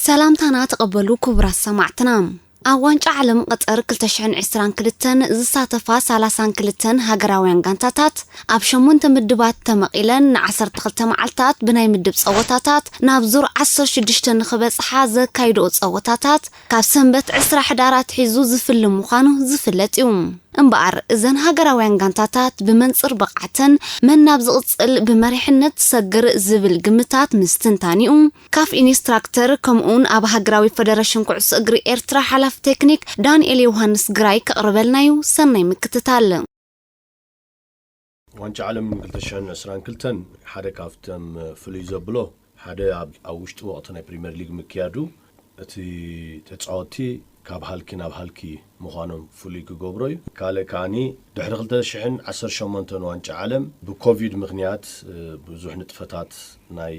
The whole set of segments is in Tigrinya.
ሰላምታና ተቐበሉ ክቡራት ሰማዕትና። ኣብ ዋንጫ ዓለም ቀጠር ክልተ ሽሕን ዕስራን ክልተን ዝሳተፋ ሰላሳን ክልተን ሃገራውያን ጋንታታት ኣብ ሸሞንተ ምድባት ተመቒለን ንዓሰርተ ክልተ መዓልታት ብናይ ምድብ ጸወታታት ናብ ዙር ዓሰርተ ሽዱሽተ ንኽበጽሓ ዘካይድኦ ጸወታታት ካብ ሰንበት ዕስራ ሕዳር ኣትሒዙ ዝፍልም ምዃኑ ዝፍለጥ እዩ። እምበኣር እዘን ሃገራውያን ጋንታታት ብመንጽር ብቕዓተን መን ናብ ዝቕጽል ብመሪሕነት ትሰግር ዝብል ግምታት ምስትንታኒኡ ካፍ ኢንስትራክተር ከምኡውን ኣብ ሃገራዊ ፈደረሽን ኩዕሶ እግሪ ኤርትራ ሓላፊ ቴክኒክ ዳንኤል ዮሃንስ ግራይ ከቕርበልናዩ። ሰናይ ምክትታል። ዋንጫ ዓለም ክልተ ሽሕን ዕስራን ክልተን ሓደ ካብቶም ፍሉይ ዘብሎ ሓደ ኣብ ውሽጢ ወቕቲ ናይ ፕሪምየር ሊግ ምክያዱ እቲ ተፃወቲ ካብ ሃልኪ ናብ ሃልኪ ምዃኖም ፍሉይ ክገብሮ እዩ። ካልእ ከዓኒ ድሕሪ ክልተ ሽሕን ዓሰርተ ሸሞንተን ዋንጫ ዓለም ብኮቪድ ምኽንያት ብዙሕ ንጥፈታት ናይ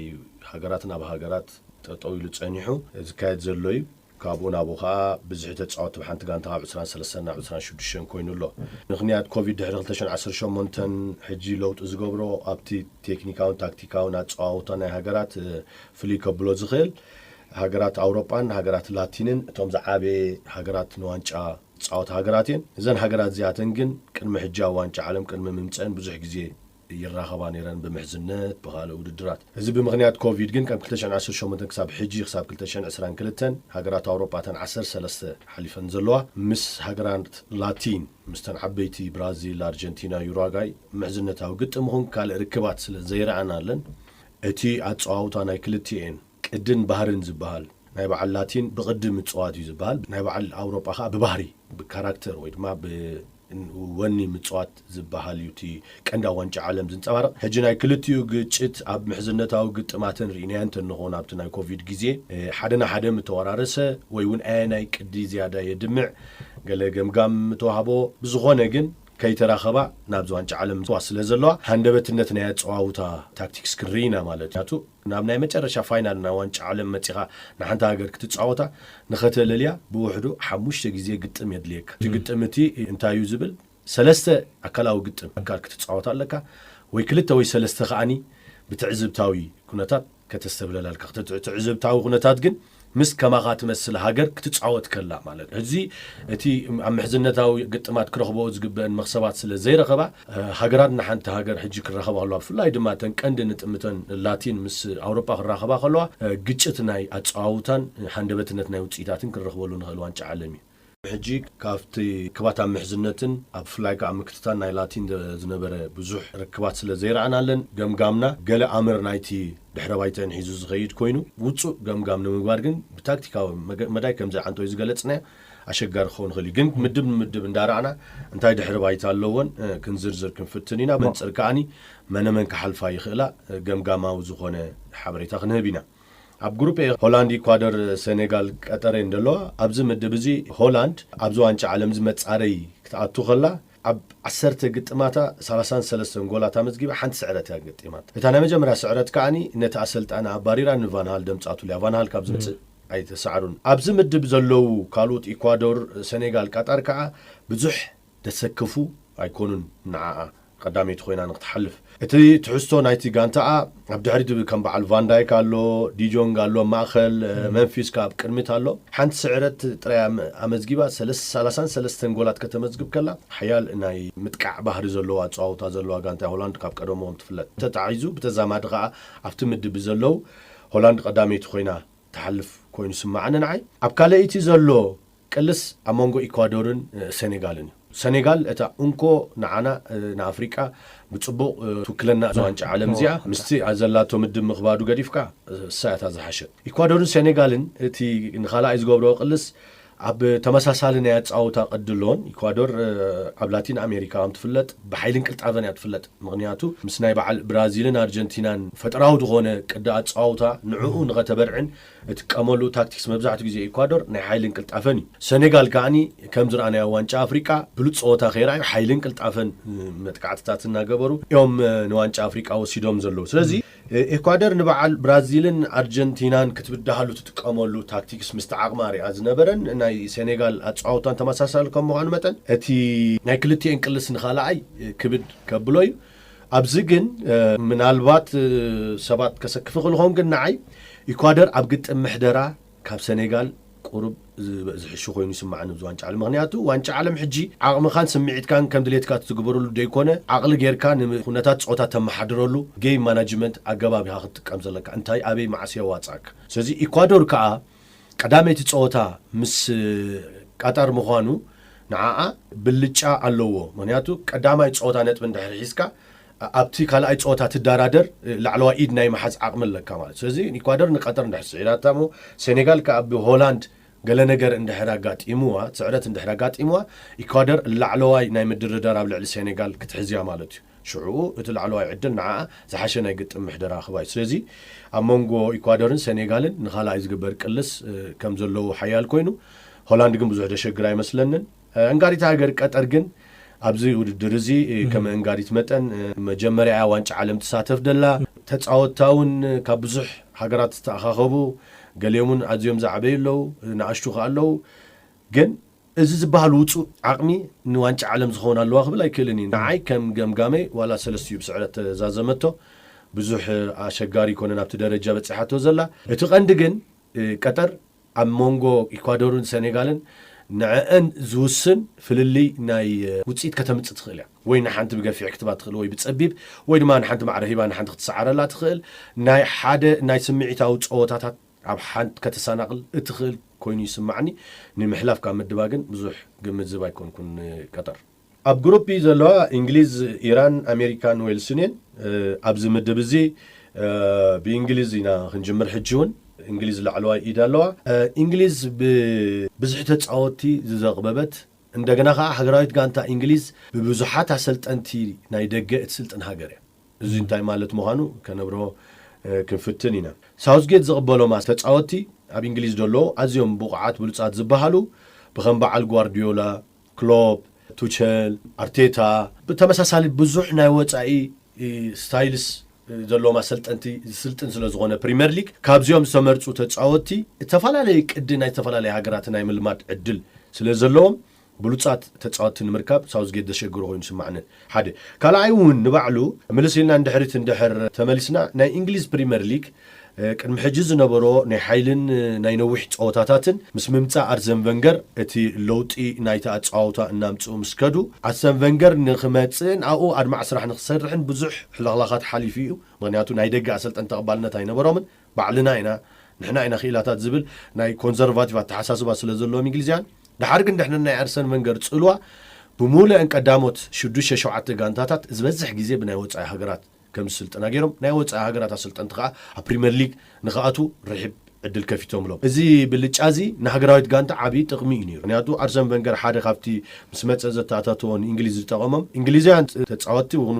ሃገራት ናብ ሃገራት ጠጠው ኢሉ ፀኒሑ ዝካየድ ዘሎ እዩ። ካብኡ ናብኡ ከዓ ብዝሒ ተፃወቲ ብሓንቲ ጋንታ ካብ ዕስራን ሰለስተን ናብ ዕስራን ሽዱሽተን ኮይኑ ኣሎ። ምኽንያት ኮቪድ ድሕሪ ክልተ ሽሕን ዓሰርተ ሸሞንተን ሕጂ ለውጢ ዝገብሮ ኣብቲ ቴክኒካውን ታክቲካውን ኣፀዋውታ ናይ ሃገራት ፍልይ ከብሎ ዝኽእል ሃገራት ኣውሮጳን ሃገራት ላቲንን እቶም ዝዓበየ ሃገራት ንዋንጫ ዝፃወታ ሃገራት እየን። እዘን ሃገራት እዚኣተን ግን ቅድሚ ሕጂ ኣብ ዋንጫ ዓለም ቅድሚ ምምፀአን ብዙሕ ግዜ ይራኸባ ነይረን ብምሕዝነት ብኻልእ ውድድራት። እዚ ብምኽንያት ኮቪድ ግን ካብ ክልተ ሽሕን ዓሰርተ ሸሞንተን ክሳብ ሕጂ ክሳብ ክልተ ሽሕን ዕስራን ክልተን ሃገራት ኣውሮጳ እተን ዓሰርተ ሰለስተ ሓሊፈን ዘለዋ ምስ ሃገራት ላቲን ምስተን ዓበይቲ ብራዚል፣ ኣርጀንቲና፣ ዩራጋይ ምሕዝነታዊ ግጥም ይኹን ካልእ ርክባት ስለ ዘይረኣናለን እቲ ኣፀዋውታ ናይ ክልቲኤን ቅድን ባህርን ዝበሃል ናይ በዓል ላቲን ብቕዲ ምፅዋት እዩ ዝበሃል። ናይ በዓል ኣውሮጳ ከዓ ብባህሪ ብካራክተር ወይ ድማ ወኒ ምፅዋት ዝበሃል እዩ እቲ ቀንዲ ኣብ ዋንጫ ዓለም ዝንፀባረቕ። ሕጂ ናይ ክልቲኡ ግጭት ኣብ ምሕዝነታዊ ግጥማተን ርኢናዮ እንተንኾን ኣብቲ ናይ ኮቪድ ግዜ ሓደ ንሓደ ምተወራረሰ ወይ እውን ኣየናይ ቅዲ ዝያዳ የድምዕ ገለ ገምጋም ምተዋህቦ ብዝኾነ ግን ከይተራኸባ ናብዚ ዋንጫ ዓለም ምፅዋት ስለ ዘለዋ ሃንደበትነት ናይ ኣፀዋውታ ታክቲክስ ክንርኢ ኢና ማለት እዩ። ናብ ናይ መጨረሻ ፋይናል ናይ ዋንጫ ዓለም መፂኻ ንሓንቲ ሃገር ክትፃወታ ንኸተለልያ ብውሕዱ ሓሙሽተ ግዜ ግጥም የድልየካ። እቲ ግጥም እቲ እንታይ እዩ ዝብል ሰለስተ ኣካላዊ ግጥም ኣካል ክትፃወት ኣለካ ወይ ክልተ ወይ ሰለስተ ከዓኒ ብትዕዝብታዊ ኩነታት ከተስተብለላልካ ትዕዝብታዊ ኩነታት ግን ምስ ከማኻ ትመስል ሃገር ክትፃወት ከላ ማለት እዚ እቲ ኣብ ምሕዝነታዊ ግጥማት ክረኽበኦ ዝግበአን መኽሰባት ስለ ዘይረኸባ ሃገራት ንሓንቲ ሃገር ሕጂ ክራኸባ ከለዋ ብፍላይ ድማ ተን ቀንዲ ንጥምተን ላቲን ምስ ኣውሮጳ ክራኸባ ከለዋ ግጭት ናይ ኣፀዋውታን ሃንደበትነት ናይ ውፅኢታትን ክንረኽበሉ ንኽእል ዋንጫ ዓለም እዩ። ሕጂ ካብቲ ክባት ኣብ ምሕዝነትን ኣብ ብፍላይ ከዓ ምክትታል ናይ ላቲን ዝነበረ ብዙሕ ርክባት ስለ ዘይረኣናለን ገምጋምና ገለ ኣምር ናይቲ ድሕረ ባይተን ሒዙ ዝኸይድ ኮይኑ ውፁእ ገምጋም ንምግባር ግን ብታክቲካዊ መዳይ ከምዚ ዓንቶይ ዝገለፅናዮ ኣሸጋሪ ክኸውን ይኽእል እዩ። ግን ምድብ ንምድብ እንዳረኣና እንታይ ድሕረ ባይታ ኣለዎን ክንዝርዝር ክንፍትን ኢና። መንፅር ከዓኒ መነመን ክሓልፋ ይኽእላ ገምጋማዊ ዝኾነ ሓበሬታ ክንህብ ኢና። ኣብ ግሩፕ ኤ ሆላንድ፣ ኢኳዶር፣ ሴኔጋል፣ ቀጠር እየን ዘለዋ። ኣብዚ ምድብ እዚ ሆላንድ ኣብዚ ዋንጫ ዓለም እዚ መፃረይ ክትኣቱ ከላ ኣብ ዓሰርተ ግጥማታ ሰላሳን ሰለስተን ጎላት ኣመዝጊባ ሓንቲ ስዕረት እያ ገጢማት። እታ ናይ መጀመርያ ስዕረት ከዓኒ ነቲ ኣሰልጣኒ ኣባሪራ ንቫንሃል ደምፃቱሉ እያ። ቫንሃል ካብ ዝመፅእ ኣይተሳዕሩን። ኣብዚ ምድብ ዘለዉ ካልኦት ኢኳዶር፣ ሴኔጋል፣ ቀጠር ከዓ ብዙሕ ደሰክፉ ኣይኮኑን ንዓኣ ቀዳመይቲ ኮይና ንክትሓልፍ። እቲ ትሕዝቶ ናይቲ ጋንታኣ ኣብ ድሕሪት ከም በዓል ቫንዳይክ ኣሎ፣ ዲጆንግ ኣሎ፣ ማእኸል መምፊስ ከኣ ኣብ ቅድሚት ኣሎ። ሓንቲ ስዕረት ጥራይ ኣመዝጊባ ሰላሳን ሰለስተን ጎላት ከተመዝግብ ከላ ሓያል ናይ ምጥቃዕ ባህሪ ዘለዎ ኣጸዋውታ ዘለዋ ጋንታ ሆላንድ ካብ ቀደሞም ትፍለጥ። ተታሒዙ ብተዛማዲ ከኣ ኣብቲ ምድብ ዘለዉ ሆላንድ ቀዳመይቲ ኮይና ትሓልፍ ኮይኑ ይስምዓኒ ንዓይ። ኣብ ካልኣይቲ ዘሎ ቅልስ ኣብ መንጎ ኢኳዶርን ሰኔጋልን እዩ። ሰኔጋል እታ እንኮ ንዓና ንኣፍሪቃ ብጽቡቕ ትውክለና እዛ ዋንጫ ዓለም እዚኣ ምስቲ ዘላቶ ምድብ ምኽባዱ ገዲፍካ እሳ እታ ዝሓሸት። ኢኳዶርን ሰኔጋልን እቲ ንኻልኣይ ዝገብርኦ ቅልስ ኣብ ተመሳሳሊ ናይ ኣጻውታ ቅዲ ኣለዎን። ኢኳዶር ኣብ ላቲን ኣሜሪካ ከም ትፍለጥ ብሓይልን ቅልጣፈን እያ ትፍለጥ። ምኽንያቱ ምስ ናይ በዓል ብራዚልን ኣርጀንቲናን ፈጠራዊ ዝኾነ ቅዲ ኣጻውታ ንዕኡ ንኸተበርዕን እትጥቀመሉ ታክቲክስ መብዛሕትኡ ግዜ ኢኳዶር ናይ ሓይልን ቅልጣፈን እዩ። ሰኔጋል ከዓኒ ከም ዝረኣናዮ ዋንጫ ኣፍሪቃ ብሉጽ ጸወታ ከይረኣዩ ሓይልን ቅልጣፈን መጥቃዕትታት እናገበሩ እዮም ንዋንጫ ኣፍሪቃ ወሲዶም ዘለዉ። ስለዚ ኤኳደር ንበዓል ብራዚልን ኣርጀንቲናን ክትብድሃሉ ትጥቀመሉ ታክቲክስ ምስቲ ዓቕማ ሪኣ ዝነበረን ናይ ሴኔጋል ኣጸዋውታን ተመሳሳሊ ከም ምዃኑ መጠን እቲ ናይ ክልቲኤን ቅልስ ንኻልኣይ ክብድ ከብሎ እዩ። ኣብዚ ግን ምናልባት ሰባት ከሰክፍ ይኽእሉ ኸውን ግን ንዓይ ኢኳደር ኣብ ግጥም ምሕደራ ካብ ሰኔጋል ቁሩብ ዝሕሹ ኮይኑ ይስማዓኒ ኣብዚ ዋንጫ ዓለም። ምኽንያቱ ዋንጫ ዓለም ሕጂ ዓቕምኻን ስምዒትካን ከም ድሌትካ ትግበረሉ ደይኮነ፣ ዓቕሊ ጌርካ ንኩነታት ጸወታ ተመሓድረሉ ጌም ማናጅመንት ኣገባብ ኢኻ ክትጥቀም ዘለካ። እንታይ ኣበይ መዓስ የዋጻእካ። ስለዚ ኢኳዶር ከኣ ቀዳመይቲ ጸወታ ምስ ቀጠር ምዃኑ ንዓኣ ብልጫ ኣለዎ። ምኽንያቱ ቀዳማይ ጸወታ ነጥቢ እንድሕር ሒዝካ ኣብቲ ካልኣይ ጸወታ ትደራደር ላዕለዋይ ኢድ ናይ መሓዝ ዓቕሚ ኣለካ ማለት። ስለዚ ኢኳዶር ንቀጠር እንድሕር ስዒራታ እሞ ሴኔጋል ከኣ ብሆላንድ ገለ ነገር እንድሕር ኣጋጢምዋ፣ ስዕረት እንድሕር ኣጋጢምዋ ኢኳዶር ላዕለዋይ ናይ ምድርዳር ኣብ ልዕሊ ሴኔጋል ክትሕዝያ ማለት እዩ። ሽዑ እቲ ላዕለዋይ ዕድል ንዓኣ ዝሓሸ ናይ ግጥም ምሕደራ ክባ እዩ። ስለዚ ኣብ መንጎ ኢኳዶርን ሴኔጋልን ንኻልኣይ ዝግበር ቅልስ ከም ዘለዎ ሓያል ኮይኑ፣ ሆላንድ ግን ብዙሕ ደሸግር ኣይመስለንን። እንጋሪት ሃገር ቀጠር ግን ኣብዚ ውድድር እዚ ከም እንጋሪት መጠን መጀመርያ ዋንጫ ዓለም ትሳተፍ ደላ። ተጻወትታ እውን ካብ ብዙሕ ሃገራት ዝተኣኻኸቡ፣ ገሊኦም እውን ኣዝዮም ዝዓበዩ ኣለዉ፣ ንኣሽቱ ከኣ ኣለዉ። ግን እዚ ዝበሃል ውጹእ ዓቕሚ ንዋንጫ ዓለም ዝኸውን ኣለዋ ክብል ኣይክእልን እዩ። ንዓይ ከም ገምጋመይ ዋላ ሰለስቲኡ ብስዕረት ተዛዘመቶ ብዙሕ ኣሸጋሪ ይኮነን ኣብቲ ደረጃ በጺሓቶ ዘላ። እቲ ቀንዲ ግን ቀጠር ኣብ መንጎ ኢኳዶርን ሰኔጋልን ንዕአን ዝውስን ፍልልይ ናይ ውጽኢት ከተምጽእ ትኽእል እያ። ወይ ንሓንቲ ብገፊሕ ክትባ ትኽእል ወይ ብጸቢብ፣ ወይ ድማ ንሓንቲ ማዕረ ሂባ ንሓንቲ ክትሰዓረላ ትኽእል። ናይ ሓደ ናይ ስምዒታዊ ጸወታታት ኣብ ሓንቲ ከተሰናቕል እትኽእል ኮይኑ ይስማዕኒ። ንምሕላፍ ካብ ምድባ ግን ብዙሕ ግምት ዝብ ኣይኮንኩን ቀጠር። ኣብ ግሩፕ ቢ ዘለዋ እንግሊዝ፣ ኢራን፣ ኣሜሪካን ዌልስን እየን። ኣብዚ ምድብ እዚ ብእንግሊዝ ኢና ክንጅምር። ሕጂ እውን እንግሊዝ ላዕለዋይ ኢድ ኣለዋ። እንግሊዝ ብብዝሒ ተጻወትቲ ዝዘቕበበት፣ እንደገና ከዓ ሃገራዊት ጋንታ እንግሊዝ ብብዙሓት ኣሰልጠንቲ ናይ ደገ እትስልጥን ሃገር እያ። እዚ እንታይ ማለት ምዃኑ ከነብርሆ ክንፍትን ኢና። ሳውዝጌት ዝቕበሎም ተጻወትቲ ኣብ እንግሊዝ ዘለዉ ኣዝዮም ብቑዓት ብሉጻት ዝበሃሉ ብከም በዓል ጓርዲዮላ፣ ክሎፕ፣ ቱቸል፣ ኣርቴታ፣ ብተመሳሳሊ ብዙሕ ናይ ወጻኢ ስታይልስ ዘለዎም ኣሰልጠንቲ ዝስልጥን ስለ ዝኾነ ፕሪምየር ሊግ ካብዚኦም ዝተመርጹ ተጻወትቲ ዝተፈላለየ ቅዲ ናይ ዝተፈላለየ ሃገራት ናይ ምልማድ ዕድል ስለ ዘለዎም ብሉጻት ተጻወትቲ ንምርካብ ሳውዝጌት ዘሸግሮ ኮይኑ ይስማዕኒ። ሓደ ካልኣይ እውን ንባዕሉ ምልስ ኢልና ንድሕሪት እንድሕር ተመሊስና ናይ እንግሊዝ ፕሪምየር ሊግ ቅድሚ ሕጂ ዝነበሮ ናይ ሓይልን ናይ ነዊሕ ጸወታታትን ምስ ምምጻእ ኣርሰን ቨንገር እቲ ለውጢ ናይቲ ኣጸዋውታ እናምጽኡ ምስ ከዱ ኣርሰን ቨንገር ንኽመጽእን ኣብኡ ኣድማዕ ስራሕ ንኽሰርሕን ብዙሕ ሕልኽላኻት ሓሊፉ እዩ። ምኽንያቱ ናይ ደገ ኣሰልጠንቲ ተቐባልነት ኣይነበሮምን። ባዕልና ኢና ንሕና ኢና ክኢላታት ዝብል ናይ ኮንዘርቫቲቭ ኣተሓሳስባ ስለ ዘለዎም እንግሊዝያን። ድሓር ግን ድሕሪ ናይ ኣርሰን ቨንገር ጽልዋ ብምሉአን ቀዳሞት ሽዱሽተ ሸውዓተ ጋንታታት ዝበዝሕ ግዜ ብናይ ወጻኢ ሃገራት ከም ዝስልጥና ገይሮም ናይ ወጻኢ ሃገራት ኣሰልጠንቲ ከኣ ኣብ ፕሪምየር ሊግ ንኽኣቱ ርሒብ ዕድል ከፊቶምሎም። እዚ ብልጫ እዚ ንሃገራዊት ጋንታ ዓብዪ ጥቕሚ እዩ ነይሩ። ምክንያቱ ኣርሰን ቨንገር ሓደ ካብቲ ምስ መጸ ዘተኣታተዎ ንእንግሊዝ ዝጠቐሞም እንግሊዛውያን ተጻወትቲ ይኹኑ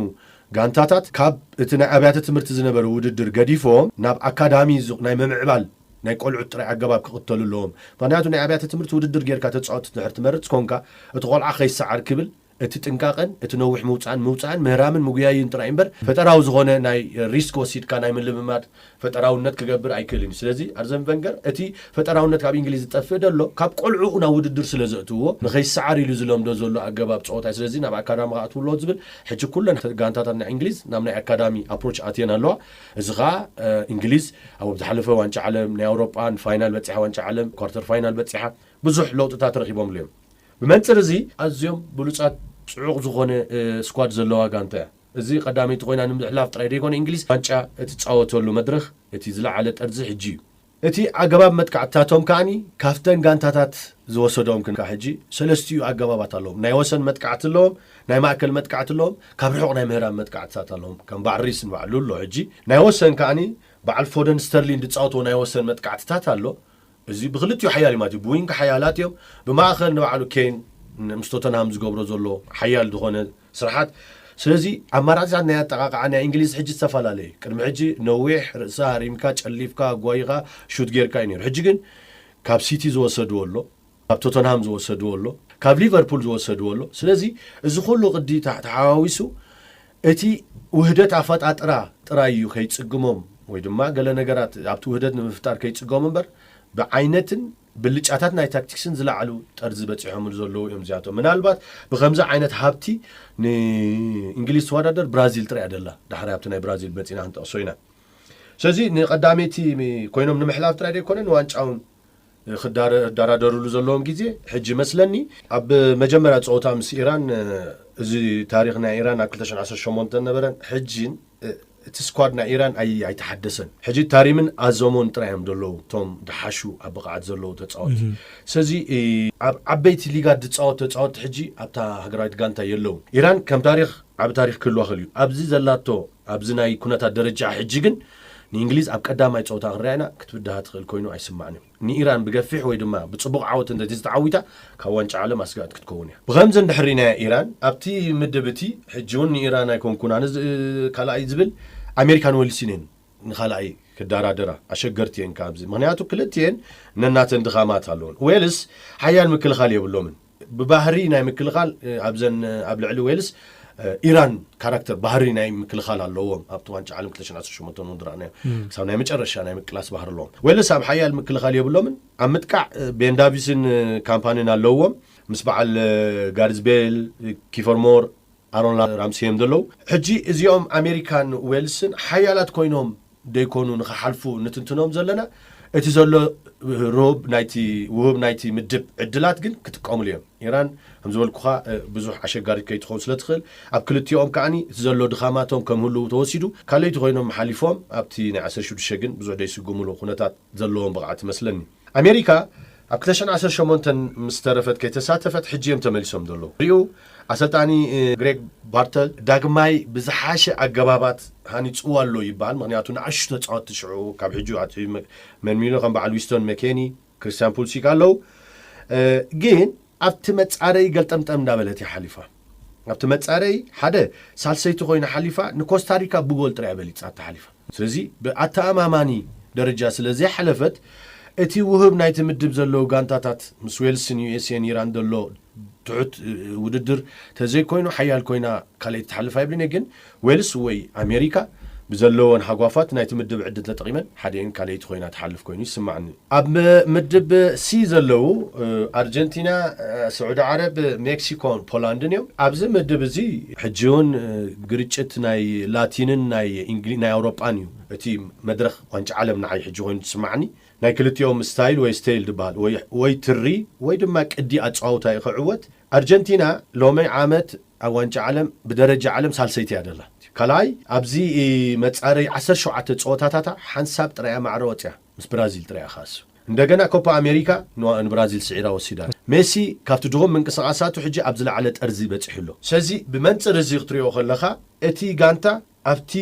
ጋንታታት ካብ እቲ ናይ ኣብያተ ትምህርቲ ዝነበረ ውድድር ገዲፎም ናብ ኣካዳሚ ዝ- ናይ ምምዕባል ናይ ቆልዑት ጥራይ ኣገባብ ክቕተሉ ኣለዎም። ምክንያቱ ናይ ኣብያተ ትምህርቲ ውድድር ጌርካ ተጻወትቲ ድሕር ትመርጽ ኮንካ እቲ ቆልዓ ከይሰዓር ክብል እቲ ጥንቃቐን እቲ ነዊሕ ምውፃእን ምውፃእን ምህራምን ምጉያይን ጥራይ እምበር ፈጠራዊ ዝኾነ ናይ ሪስክ ወሲድካ ናይ ምልምማድ ፈጠራውነት ክገብር ኣይክእልን እዩ። ስለዚ ኣርዘን ቨንገር እቲ ፈጠራውነት ካብ እንግሊዝ ዝጠፍእ ደሎ ካብ ቆልዑኡ ናብ ውድድር ስለ ዘእትዎ ንኸይሰዓር ኢሉ ዝለምዶ ዘሎ ኣገባብ ፀወታ እዩ። ስለዚ ናብ ኣካዳሚ ክኣትው ኣለዎ ዝብል ሕጂ ኩለን ጋንታታት ናይ እንግሊዝ ናብ ናይ ኣካዳሚ ኣፕሮች ኣትየን ኣለዋ። እዚ ከዓ እንግሊዝ ኣብ ዝሓለፈ ዋንጫ ዓለም ናይ ኣውሮጳ ንፋይናል በፂሓ ዋንጫ ዓለም ኳርተር ፋይናል በፂሓ ብዙሕ ለውጥታት ረኺቦም ኣለዮም። ብመንፅር እዚ ኣዝዮም ብሉፃት ፅዑቕ ዝኾነ ስኳድ ዘለዋ ጋንታ እያ። እዚ ቀዳመይቲ ኮይና ንምሕላፍ ጥራይ ደይኮነ እንግሊዝ ዋንጫ እትፃወተሉ መድረኽ እቲ ዝለዓለ ጠርዚ ሕጂ እዩ። እቲ ኣገባብ መጥቃዕትታቶም ከዓኒ ካብተን ጋንታታት ዝወሰዶም ክንካ ሕጂ ሰለስቲኡ ኣገባባት ኣለዎም። ናይ ወሰን መጥቃዕቲ ኣለዎም፣ ናይ ማእከል መጥቃዕቲ ኣለዎም፣ ካብ ርሑቕ ናይ ምህራም መጥቃዕትታት ኣለዎም። ከም ባዕሪስ ንባዕሉ ኣሎ። ሕጂ ናይ ወሰን ከዓኒ በዓል ፎደን ስተርሊን ዝፃወትዎ ናይ ወሰን መጥቃዕትታት ኣሎ። እዚ ብክልቲኡ ሓያል እዩ ማለት እዩ። ብዊንግ ሓያላት እዮም። ብማእኸል ንባዕሉ ኬን ምስ ቶተንሃም ዝገብሮ ዘሎ ሓያል ዝኾነ ስርሓት። ስለዚ ኣማራፅታት ናይ ኣጠቃቅዓ ናይ እንግሊዝ ሕጂ ዝተፈላለየ እዩ። ቅድሚ ሕጂ ነዊሕ ርእሲ ሃሪምካ ጨሊፍካ ኣጓይኻ ሹት ጌርካ እዩ ነይሩ። ሕጂ ግን ካብ ሲቲ ዝወሰድዎ ኣሎ፣ ካብ ቶተንሃም ዝወሰድዎ ኣሎ፣ ካብ ሊቨርፑል ዝወሰድዎ ኣሎ። ስለዚ እዚ ኩሉ ቅዲ ተሓዋዊሱ እቲ ውህደት ኣፈጣጥራ ጥራይ እዩ ከይጽግሞም ወይ ድማ ገለ ነገራት ኣብቲ ውህደት ንምፍጣር ከይጽገሙ እምበር ብዓይነትን ብልጫታት ናይ ታክቲክስን ዝለዓሉ ጠርዚ በጺሖምሉ ዘለዉ እዮም እዚኣቶም። ምናልባት ብኸምዚ ዓይነት ሃብቲ ንእንግሊዝ ተወዳደር ብራዚል ጥራይ ደላ። ዳሕራይ ኣብቲ ናይ ብራዚል መጺና ክንጠቕሶ ኢና። ስለዚ ንቐዳመይቲ ኮይኖም ንምሕላፍ ጥራይ ደይኮነ ንዋንጫ እውን ክዳረ- ክደራደሩሉ ዘለዎም ግዜ ሕጂ መስለኒ። ኣብ መጀመርያ ፀወታ ምስ ኢራን፣ እዚ ታሪኽ ናይ ኢራን ኣብ ክልተ ሽሕን ዓሰርተ ሸሞንተን ነበረን። ሕጂን እቲ ስኳድ ናይ ኢራን ኣይ- ኣይተሓደሰን። ሕጂ ታሪምን ኣዘሞን ጥራይ እዮም ዘለዉ እቶም ድሓሹ ኣብ ብቕዓት ዘለዉ ተፃወቲ። ስለዚ ኣብ ዓበይቲ ሊጋት ዝፃወቱ ተፃወቲ ሕጂ ኣብታ ሃገራዊት ጋንታ የለዉ። ኢራን ከም ታሪኽ ዓብ ታሪኽ ክህልዋ ክእል እዩ። ኣብዚ ዘላቶ ኣብዚ ናይ ኩነታት ደረጃ ሕጂ ግን ንእንግሊዝ ኣብ ቀዳማይ ፀወታ ክንሪኣና ክትብድሃ ትኽእል ኮይኑ ኣይስማዕን። ንኢራን ብገፊሕ ወይ ድማ ብፅቡቕ ዓወት እንተ ዝተዓዊታ ካብ ዋንጫ ዓለም ኣስጋእት ክትከውን እያ። ብኸምዚ እንድሕር ሪናያ ኢራን ኣብቲ ምድብ እቲ ሕጂ እውን ንኢራን ኣይኮንኩን ኣነ ካልኣይ ዝብል ኣሜሪካን ዌልስን እየን ንኻልኣይ ክደራደራ ኣሸገርቲ እየን። ካብዚ ምክንያቱ ክልቲኤን ነናተን ድኻማት ኣለውን። ዌልስ ሓያል ምክልኻል የብሎምን። ብባህሪ ናይ ምክልኻል ኣብዘን ኣብ ልዕሊ ዌልስ ኢራን ካራክተር ባህሪ ናይ ምክልኻል ኣለዎም። ኣብቲ ዋንጫ ዓለም ክልተ ሽሕን ዓሰርተ ሸሞንተን እውን ዝረኣናዮ ክሳብ ናይ መጨረሻ ናይ ምቅላስ ባህሪ ኣለዎም። ዌልስ ኣብ ሓያል ምክልኻል የብሎምን። ኣብ ምጥቃዕ ቤን ዳቪስን ካምፓኒን ኣለዎም ምስ በዓል ጋርዝ ቤል፣ ኪፈር ሞር፣ ኣሮን ራምሲ እዮም ዘለዉ። ሕጂ እዚኦም ኣሜሪካን ዌልስን ሓያላት ኮይኖም ደይኮኑ ንክሓልፉ ንትንትኖም ዘለና። እቲ ዘሎ ርሁብ ናይቲ ውህብ ናይቲ ምድብ ዕድላት ግን ክጥቀሙሉ እዮም። ኢራን ከም ዝበልኩኻ ብዙሕ ኣሸጋሪት ከይትኸውን ስለ ትኽእል ኣብ ክልቲኦም ከዓኒ እቲ ዘሎ ድኻማቶም ከም ህልው ተወሲዱ ካልይቲ ኮይኖም ሓሊፎም ኣብቲ ናይ ዓሰርተ ሽዱሽተ ግን ብዙሕ ደይስጉምሉ ኩነታት ዘለዎም ብቕዓት ይመስለኒ። ኣሜሪካ ኣብ ክልተ ሽሕን ዓሰርተ ሸሞንተን ምስ ተረፈት ከይተሳተፈት ሕጂ እዮም ተመሊሶም ዘለዉ። ሪኡ ኣሰልጣኒ ግሬግ ባርተል ዳግማይ ብዝሓሸ ኣገባባት ሃኒፅዎ ኣሎ ይበሃል። ምክንያቱ ንኣሹ ተፃወትቲ ሽዑ ካብ ሕጂ ኣትዩ መ- መልሚሉ ከም በዓል ዊስቶን መኬኒ፣ ክሪስቲያን ፑልሲክ ኣለዉ። ግን ኣብቲ መፃረይ ገልጠምጠም እንዳበለት እያ ሓሊፋ። ኣብቲ መፃረይ ሓደ ሳልሰይቲ ኮይና ሓሊፋ ንኮስታሪካ ብጎል ጥራይ በሊፃ ተሓሊፋ። ስለዚ ብኣተኣማማኒ ደረጃ ስለ ዘይሓለፈት እቲ ውህብ ናይቲ ምድብ ዘለዉ ጋንታታት ምስ ዌልስን ዩኤስኤን ኢራን ዘሎ ትሑት ውድድር ተዘይኮይኑ ሓያል ኮይና ካልኣይቲ ትሓልፍ ኣይብልን እየ። ግን ዌልስ ወይ ኣሜሪካ ብዘለወን ሃጓፋት ናይቲ ምድብ ዕድል ተጠቒመን ሓደን ካልኣይቲ ኮይና ትሓልፍ ኮይኑ ይስማዕኒ። ኣብ ምድብ ሲ ዘለዉ ኣርጀንቲና፣ ስዑዲ ዓረብ፣ ሜክሲኮን ፖላንድን እዮም። ኣብዚ ምድብ እዚ ሕጂ እውን ግርጭት ናይ ላቲንን ናይ ናይ ኣውሮጳን እዩ እቲ መድረኽ ዋንጫ ዓለም ንዓይ ሕጂ ኮይኑ ትስማዕኒ። ናይ ክልቲኦም ስታይል ወይ ስቴይል ዝበሃል ወይ ትሪ ወይ ድማ ቅዲ ኣፀዋውታ እዩ ክዕወት። ኣርጀንቲና ሎሚ ዓመት ኣብ ዋንጫ ዓለም ብደረጃ ዓለም ሳልሰይቲ እያ ደላ። ካልኣይ ኣብዚ መፃረይ ዓሰርተ ሸውዓተ ፀወታታታ ሓንሳብ ጥራያ ማዕረ ወፅያ ምስ ብራዚል ጥራያ ካሱ እንደገና ኮፓ ኣሜሪካ ንብራዚል ስዒራ ወሲዳ። ሜሲ ካብቲ ድኹም ምንቅስቃሳቱ ሕጂ ኣብ ዝለዓለ ጠርዚ በፂሑ ኣሎ። ስለዚ ብመንፅር እዚ ክትሪኦ ከለካ እቲ ጋንታ ኣብቲ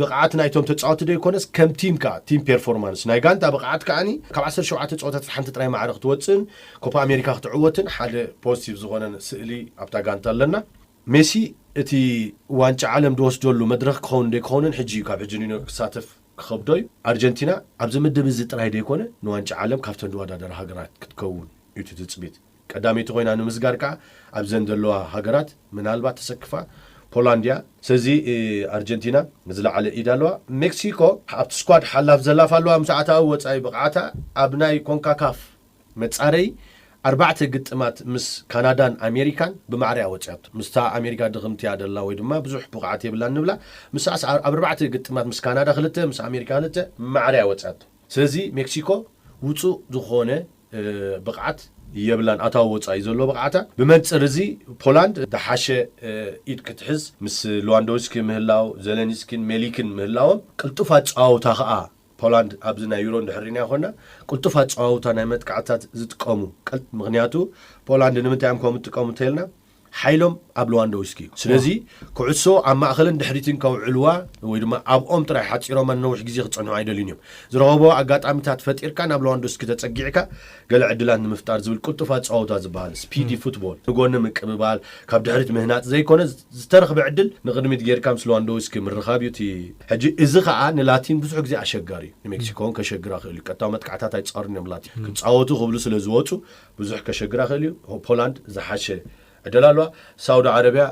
ብቕዓት ናይቶም ተፃወቲ ዶ ይኮነስ ከም ቲም ከዓ ቲም ፔርፎርማንስ ናይ ጋንታ ብቕዓት ከዓኒ ካብ ዓሰርተ ሸውዓተ ፀወታታት ሓንቲ ጥራይ ማዕረ ክትወፅእን ኮፓ ኣሜሪካ ክትዕወትን ሓደ ፖዚቲቭ ዝኾነ ስእሊ ኣብታ ጋንታ ኣለና። ሜሲ እቲ ዋንጫ ዓለም ዝወስደሉ መድረክ ክኸውን ዶ ይከውንን ሕጂ እዩ ካብ ሕጂ ንኖ ክሳተፍ ክኸብዶ እዩ። ኣርጀንቲና ኣብዚ ምድብ እዚ ጥራይ ዘይኮነ ንዋንጫ ዓለም ካብተን ዝወዳደራ ሃገራት ክትከውን እዩ እቲ ትፅቢት። ቀዳመይቲ ኮይና ንምስጋር ከዓ ኣብዘን ዘለዋ ሃገራት ምናልባት ተሰክፋ ፖላንድ እያ። ስለዚ ኣርጀንቲና ንዝለዓለ ኢድ ኣለዋ። ሜክሲኮ ኣብቲ ስኳድ ሓላፍ ዘላፍ ኣለዋ። ምስ ኣታዊ ወፃኢ ብቕዓታ ኣብ ናይ ኮንካካፍ መፃረይ ኣርባዕተ ግጥማት ምስ ካናዳን ኣሜሪካን ብማዕረ እያ ወፂኣቶ። ምስታ ኣሜሪካ ድኽምቲ እያ ደላ ወይ ድማ ብዙሕ ብቕዓት የብላን ንብላ። ምስኣስ ኣብ ኣርባዕተ ግጥማት ምስ ካናዳ ክልተ ምስ ኣሜሪካ ክልተ ማዕረ እያ ወፂኣቶ። ስለዚ ሜክሲኮ ውፁእ ዝኾነ ብቕዓት የብላን። ኣታዊ ወፃኢ ዘሎ ብቕዓታ ብመንፅር እዚ ፖላንድ ዝሓሸ ኢድ ክትሕዝ ምስ ሉዋንዶውስኪ ምህላው ዜሌንስኪን ሜሊክን ምህላዎም ቅልጡፍ ኣፀዋውታ ከዓ ፖላንድ ኣብዚ ናይ ዩሮ እንድሕር ሪና ኮና ቅልጡፍ ኣፀዋውታ ናይ መጥቃዕታት ዝጥቀሙ ምክንያቱ ፖላንድ ንምንታይ እዮም ከም ዝጥቀሙ እንተልና ሓይሎም ኣብ ሉዋንዶውስኪ እዩ። ስለዚ ኩዕሶ ኣብ ማእኸልን ድሕሪትን ከውዕልዋ ወይ ድማ ኣብኦም ጥራይ ሓፂሮም ነዊሕ ግዜ ክፀንሑ ኣይደልዩን እዮም። ዝረኸቦ ኣጋጣሚታት ፈጢርካ ናብ ሉዋንዶውስኪ ተፀጊዕካ ገለ ዕድላት ንምፍጣር ዝብል ቅልጡፍ ኣፀዋውታ ዝበሃል ስፒዲ ፉትቦል ንጎኒ ምቅብባል ካብ ድሕሪት ምህናፅ ዘይኮነ ዝተረኽበ ዕድል ንቕድሚት ጌርካ ምስ ሉዋንዶውስኪ ምርኻብ እዩ። እቲ ሕጂ እዚ ከዓ ንላቲን ብዙሕ ግዜ ኣሸጋሪ እዩ። ንሜክሲኮ እውን ከሸግራ ክእል እዩ። ቀጥታዊ መጥቃዕታት ኣይፃሩን እዮም ላቲን ክፃወቱ ክብሉ ስለ ዝወፁ ብዙሕ ከሸግራ ክእል እዩ። ፖላንድ ዝሓሸ ዕድል ኣለዋ። ሳውዲ ዓረብያ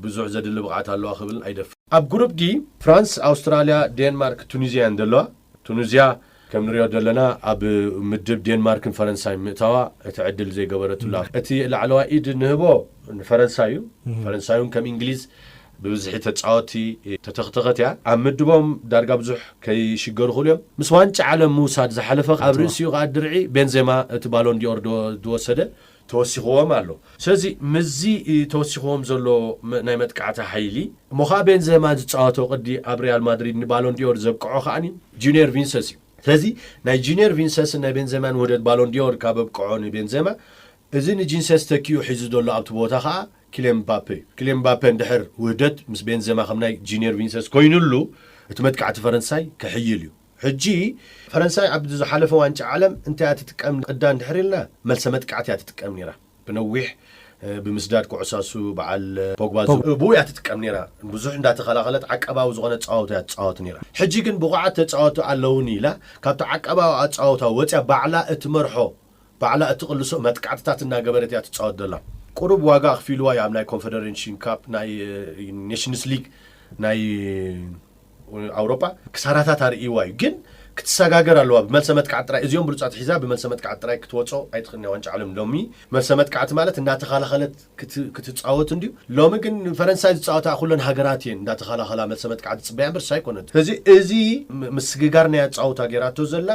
ብዙሕ ዘድሊ ብቕዓት ኣለዋ ክብል ኣይደፍር። ኣብ ግሩፕ ዲ ፍራንስ፣ ኣውስትራልያ፣ ዴንማርክ፣ ቱኒዝያ እየን ዘለዋ። ቱኒዝያ ከም ንሪኦ ዘለና ኣብ ምድብ ዴንማርክን ፈረንሳይ ምእታዋ እቲ ዕድል ዘይገበረትሉ። እቲ ላዕለዋይ ኢድ ንህቦ ንፈረንሳይ እዩ። ፈረንሳይ እውን ከም እንግሊዝ ብብዝሒ ተጻወቲ ተተኽተኸት እያ። ኣብ ምድቦም ዳርጋ ብዙሕ ከይሽገሩ ክእሉ እዮም። ምስ ዋንጫ ዓለም ምውሳድ ዝሓለፈ ኣብ ርእሲኡ ከዓ ድርዒ ቤንዜማ እቲ ባሎን ዲኦር ዝወሰደ ተወሲኽዎም ኣሎ። ስለዚ ምስዚ ተወሲኽዎም ዘሎ ናይ መጥቃዕቲ ሓይሊ እሞ ከዓ ቤንዜማ ዝፃወቶ ቅዲ ኣብ ሪያል ማድሪድ ንባሎን ዲኦር ዘብቅዖ ከዓኒ ጁኒየር ቪንሰስ እዩ። ስለዚ ናይ ጁኒየር ቪንሰስን ናይ ቤንዜማን ውህደት ባሎን ዲኦር ካብ ኣብቅዖ ንቤንዜማ፣ እዚ ንጂንሰስ ተኪኡ ሒዙ ዘሎ ኣብቲ ቦታ ከዓ ኪልያን ምባፔ እዩ። ኪልያን ምባፔ እንድሕር ውህደት ምስ ቤንዜማ ከም ናይ ጂኒየር ቪንሰስ ኮይኑሉ፣ እቲ መጥቃዕቲ ፈረንሳይ ክሕይል እዩ። ሕጂ ፈረንሳይ ኣብ ዝሓለፈ ዋንጫ ዓለም እንታይ እያ ትጥቀም ቅዳ እንድሕር ኢልና፣ መልሰ መጥቃዕቲ እያ ትጥቀም ነይራ። ብነዊሕ ብምስዳድ ኩዕሳሱ በዓል ፖግባ ብኡ እያ ትጥቀም ነይራ። ብዙሕ እንዳተኸላኸለት ዓቀባዊ ዝኾነ ፃወት እያ ትፃወት ነይራ። ሕጂ ግን ብቑዓት ተፃወቱ ኣለውኒ ኢላ ካብቲ ዓቀባዊ ኣፃወታ ወፅያ ባዕላ እትመርሖ ባዕላ እትቕልሶ መጥቃዕትታት እናገበረት እያ ትፃወት ዘላ። ቁሩብ ዋጋ ኣኽፊልዋ እያ ኣብ ናይ ኮንፈደሬሽን ካፕ ናይ ኔሽንስ ሊግ ናይ ኣውሮፓ ክሳራታት ኣርእይዋ እዩ። ግን ክትሰጋገር ኣለዋ። ብመልሰ መጥቃዕቲ ጥራይ እዚኦም ብሉፃት ሒዛ ብመልሰ መጥቃዕቲ ጥራይ ክትወፆ ኣይትኽእልን እያ። ዋንጫ ዓለም ሎሚ መልሰ መጥቃዕቲ ማለት እንዳተኸላኸለት ክትፃወት እንድዩ። ሎሚ ግን ፈረንሳይ ዝፃወታ ኩለን ሃገራት እየን እንዳተኸላኸላ መልሰ መጥቃዕቲ ፅበያ እምበር ኣይኮነን። ስለዚ እዚ ምስግጋር ናይ ኣፃውታ ገይራቶ ዘላ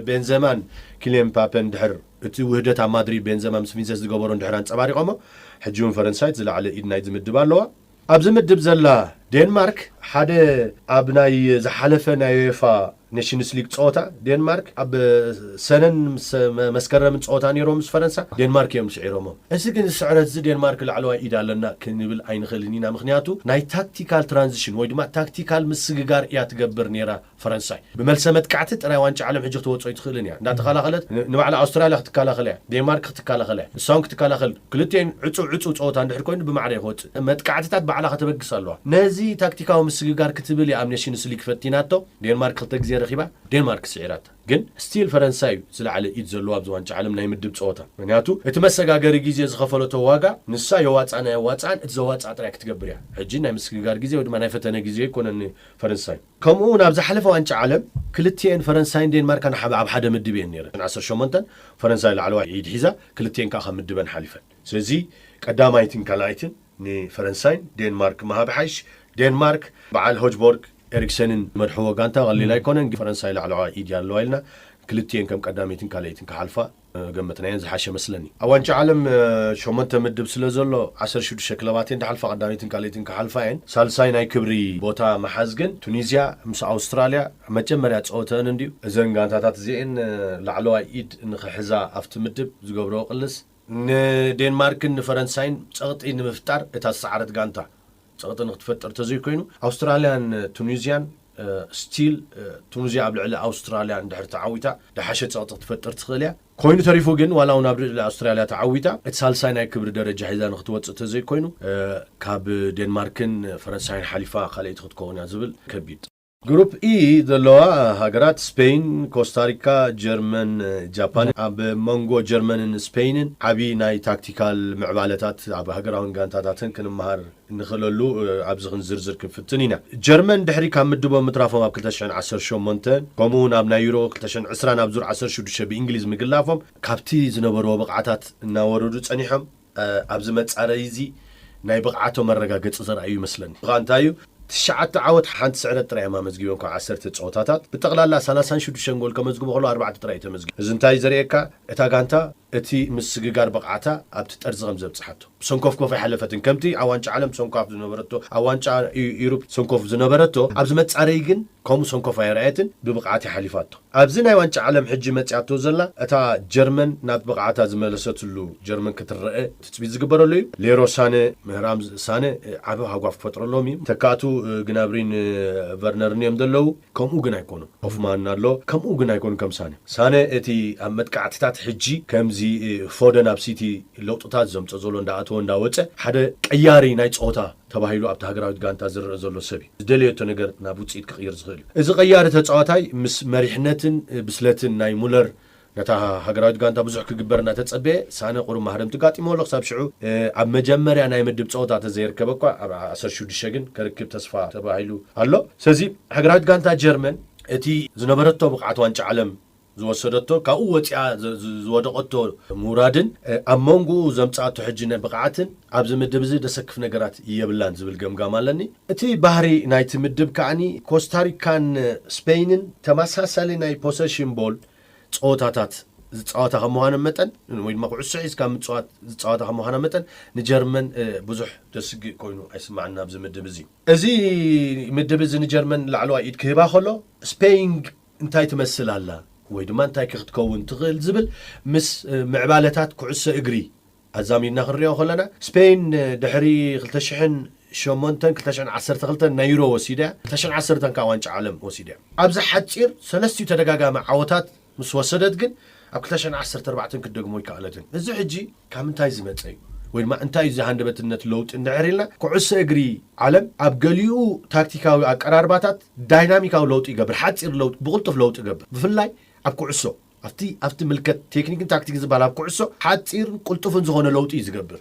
ቤንዘማን ኪልያን ምባፔን ድሕር እቲ ውህደት ኣብ ማድሪድ ቤንዘማ ምስ ቪንሰስ ዝገበሮ እንድሕር ኣንፀባሪቖሞ፣ ሕጂ እውን ፈረንሳይ ዝለዓለ ኢድ ናይ ዝምድብ ኣለዋ። ኣብዚ ምድብ ዘላ ዴንማርክ ሓደ ኣብ ናይ ዝሓለፈ ናይ ዩኤፋ ኔሽንስ ሊግ ፀወታ ዴንማርክ ኣብ ሰነን ምስ መስከረምን ፀወታ ነይሮም ምስ ፈረንሳ ዴንማርክ እዮም ስዒሮሞ። እዚ ግን ስዕረት እዚ ዴንማርክ ላዕለዋይ ኢድ ኣለና ክንብል ኣይንኽእልን ኢና። ምክንያቱ ናይ ታክቲካል ትራንዚሽን ወይ ድማ ታክቲካል ምስግጋር እያ ትገብር ነይራ ፈረንሳይ። ብመልሰ መጥቃዕቲ ጥራይ ዋንጫ ዓለም ሕጂ ክትወፅኦ ኣይትኽእልን እያ። እንዳተኸላኸለት ንባዕላ ኣውስትራልያ ክትከላኸል እያ፣ ዴንማርክ ክትከላኸል እያ፣ እሳውን ክትከላኸል። ክልቲኤን ዕፁ ዕፁ ፀወታ እንድሕር ኮይኑ ብማዕረ ይወፅእ። መጥቃዕትታት ባዕላ ከተበግስ ኣለዋ። ነዚ ታክቲካዊ ምስግጋር ክትብል እያ ኣብ ኔሽንስ ሊግ ፈቲናቶ። ዴንማርክ ክልተ ግዜ ረኺባ፣ ዴንማርክ ስዒራታ። ግን ስቲል ፈረንሳይ እዩ ዝለዓለ ኢድ ዘለዎ ኣብዚ ዋንጫ ዓለም ናይ ምድብ ፀወታ። ምክንያቱ እቲ መሰጋገሪ ግዜ ዝኸፈለቶ ዋጋ ንሳ የዋፃን ኣየዋፃን እቲ ዘዋፃ ጥራይ ክትገብር እያ። ሕጂ ናይ ምስግጋር ግዜ ወይ ድማ ናይ ፈተነ ግዜ ኣይኮነን ፈረንሳይ። ከምኡ እውን ኣብ ዝሓለፈ ዋንጫ ዓለም ክልቲኤን ፈረንሳይን ዴንማርካን ኣብ ሓደ ምድብ እየን ነይረን። ዓሰርተ ሸሞንተን ፈረንሳይ ላዕለዋይ ኢድ ሒዛ ክልቲኤን ከዓ ካብ ምድበን ሓሊፈን። ስለዚ ቀዳማይትን ካልኣይትን ንፈረንሳይን ዴንማርክ ምሃብ ሓይሽ። ዴንማርክ በዓል ሆጅቦርግ ኤሪክሰንን መርሕዎ ጋንታ ቀሊል ኣይኮነን። ግን ፈረንሳይ ላዕለዋይ ኢድ ኣለዋ ኢልና ክልቲኤን ከም ቀዳመይትን ካልኣይትን ክሓልፋ ገመትናየን ዝሓሸ መስለኒ። ኣብ ዋንጫ ዓለም ሸሞንተ ምድብ ስለ ዘሎ ዓሰርተ ሽዱሽተ ክለባት እየን ዝሓልፋ፣ ቀዳመይትን ካልኣይትን ክሓልፋ እየን። ሳልሳይ ናይ ክብሪ ቦታ መሓዝ ግን ቱኒዝያ ምስ ኣውስትራልያ መጀመርያ ፀወተአን እንድዩ። እዘን ጋንታታት እዚኤን ላዕለዋይ ኢድ ንኽሕዛ ኣብቲ ምድብ ዝገብረኦ ቅልስ ንዴንማርክን ንፈረንሳይን ፀቕጢ ንምፍጣር እታ ዝሰዓረት ጋንታ ፀቕጢ ንክትፈጥር ተዘይኮይኑ ኣውስትራልያን ቱኒዝያን ስቲል ቱኒዝያ ኣብ ልዕሊ ኣውስትራልያ እንድሕር ተዓዊታ ደሓሸ ፀቕጢ ክትፈጥር ትኽእል እያ። ኮይኑ ተሪፉ ግን ዋላ እውን ኣብ ልዕሊ ኣውስትራልያ ተዓዊታ እቲ ሳልሳይ ናይ ክብሪ ደረጃ ሒዛ ንክትወፅእ ተዘይኮይኑ ካብ ዴንማርክን ፈረንሳይን ሓሊፋ ካልኣይቲ ክትከውን እያ ዝብል ከቢድ ግሩፕ ኢ ዘለዋ ሃገራት ስፔን፣ ኮስታሪካ፣ ጀርመን፣ ጃፓን። ኣብ መንጎ ጀርመንን ስፔንን ዓቢ ናይ ታክቲካል ምዕባለታት ኣብ ሃገራውን ጋንታታትን ክንመሃር እንኽእለሉ ኣብዚ ክንዝርዝር ክንፍትን ኢና። ጀርመን ድሕሪ ካብ ምድቦም ምትራፎም ኣብ ክልተ ሽሕን ዓሰርተ ሸሞንተን ከምኡ እውን ኣብ ናይ ዩሮ ክልተ ሽሕን ዕስራን ኣብ ዙር ዓሰርተ ሽዱሽተ ብእንግሊዝ ምግላፎም ካብቲ ዝነበርዎ ብቕዓታት እናወረዱ ጸኒሖም ኣብዚ መጻረይ እዚ ናይ ብቕዓቶም መረጋገጺ ዘርኣዩ ይመስለኒ። ብኻ እንታይ እዩ ትሽዓተ ዓወት ሓንቲ ስዕረት ጥራይ እዮም ኣመዝጊቦም ካብ ዓሰርተ ጸወታታት ብጠቕላላ ሰላሳን ሽዱሽተን ጎል ከመዝግቡ ከሎ ኣርባዕተ ጥራይ እዩ ተመዝጊቡ። እዚ እንታይ ዘርእየካ እታ ጋንታ እቲ ምስግጋር ብቕዓታ ኣብቲ ጠርዚ ከም ዘብጽሓቶ ብሰንኮፍ ኮፍ ኣይሓለፈትን። ከምቲ ኣብ ዋንጫ ዓለም ብሰንኳፍ ዝነበረቶ ኣብ ዋንጫ ኢሩፕ ሰንኮፍ ዝነበረቶ ኣብዚ መጻረይ ግን ከምኡ ሰንኮፍ ኣይረኣየትን ብብቕዓት ይሓሊፋቶ። ኣብዚ ናይ ዋንጫ ዓለም ሕጂ መጽያቶ ዘላ እታ ጀርመን ናብ ብቕዓታ ዝመለሰትሉ ጀርመን ክትረአ ትጽቢት ዝግበረሉ እዩ። ሌሮ ሳነ ምህራም ሳነ ዓቢ ሃጓፍ ክፈጥረሎም እዩ። ተካእቱ ግናብሪን ቨርነርን እዮም ዘለዉ። ከምኡ ግን ኣይኮኑን። ሆፍማን ኣሎ ከምኡ ግን ኣይኮኑን ከም ሳነ። ሳነ እቲ ኣብ መጥቃዕትታት ሕጂ ከምዚ ፎደን ኣብ ሲቲ ለውጥታት ዘምፀ ዘሎ እንዳኣተወ እንዳወፀ ሓደ ቀያሪ ናይ ፀወታ ተባሂሉ ኣብቲ ሃገራዊት ጋንታ ዝረአ ዘሎ ሰብ እዩ። ዝደለየቶ ነገር ናብ ውፅኢት ክቕይር ዝኽእል እዩ። እዚ ቀያሪ ተፃዋታይ ምስ መሪሕነትን ብስለትን ናይ ሙለር ነታ ሃገራዊት ጋንታ ብዙሕ ክግበር እናተፀበየ ሳነ ቁሩብ ማህረምቲ ጋጢሞ ኣሎ። ክሳብ ሽዑ ኣብ መጀመርያ ናይ ምድብ ፀወታ ተዘይርከበ እኳ ኣብ ዓሰርተ ሽዱሽተ ግን ከርክብ ተስፋ ተባሂሉ ኣሎ። ስለዚ ሃገራዊት ጋንታ ጀርመን እቲ ዝነበረቶ ብቕዓት ዋንጫ ዓለም ዝወሰደቶ፣ ካብኡ ወፂኣ ዝ- ዝ- ዝወደቐቶ ምውራድን፣ እ፣ ኣብ መንጎኡ ዘምፃኣቶ ሕጂ ናይ ብቕዓትን ኣብዚ ምድብ እዚ ደሰክፍ ነገራት የብላን ዝብል ገምጋም ኣለኒ። እቲ ባህሪ ናይቲ ምድብ ከዓኒ ኮስታሪካን ስፔይንን ተመሳሳሊ ናይ ፖሰሽን ቦል ፀወታታት ዝፃወታ ከም ምዃኖም መጠን፣ ወይ ድማ ኩዕሶ ሒዝካ ምፅዋት ዝፃወታ ከም ምዃና መጠን፣ ንጀርመን እ፣ ብዙሕ ደስግእ ኮይኑ ኣይስማዕና ኣብዚ ምድብ እዚ። እዚ ምድብ እዚ ንጀርመን ላዕለዋይ ኢድ ክህባ ከሎ፣ ስፔይን እንታይ ትመስል ኣላ ወይ ድማ እንታይ ከ ክትከውን ትኽእል ዝብል ምስ እ፣ ምዕባለታት ኩዕሶ እግሪ ኣዛሚድና ክንሪኦ ከለና፣ ስፔይን እ፣ ድሕሪ ክልተ ሽሕን ሸሞንተን ክልተ ሽሕን ዓሰርተ ክልተን ናይ ዩሮ ወሲዳ፣ ክልተ ሽሕን ዓሰርተን ከዓ ዋንጫ ዓለም ወሲዳ። ኣብዚ ሓፂር ሰለስቲኡ ተደጋጋሚ ዓወታት ምስ ወሰደት ግን ኣብ ክልተ ሽሕን ዓሰርተ ኣርባዕተን ክትደግሞ ኣይከኣለትን። እዚ ሕጂ ካብ ምንታይ ዝመፀ እዩ? ወይ ድማ እንታይ እዩ እዚ ሃንደበትነት ለውጢ እንድሕር ኢልና፣ ኩዕሶ እግሪ ዓለም ኣብ ገሊኡ ታክቲካዊ ኣቀራርባታት ዳይናሚካዊ ለውጢ ይገብር፣ ሓፂር ለውጢ፣ ብቕልጡፍ ለውጢ ይገብር። ብፍላይ ኣብ ኩዕሶ፣ ኣብቲ ኣብቲ ምልከት ቴክኒክን ታክቲክን ዝበሃል ኣብ ኩዕሶ ሓፂርን ቅልጡፍን ዝኾነ ለውጢ እዩ ዝገብር።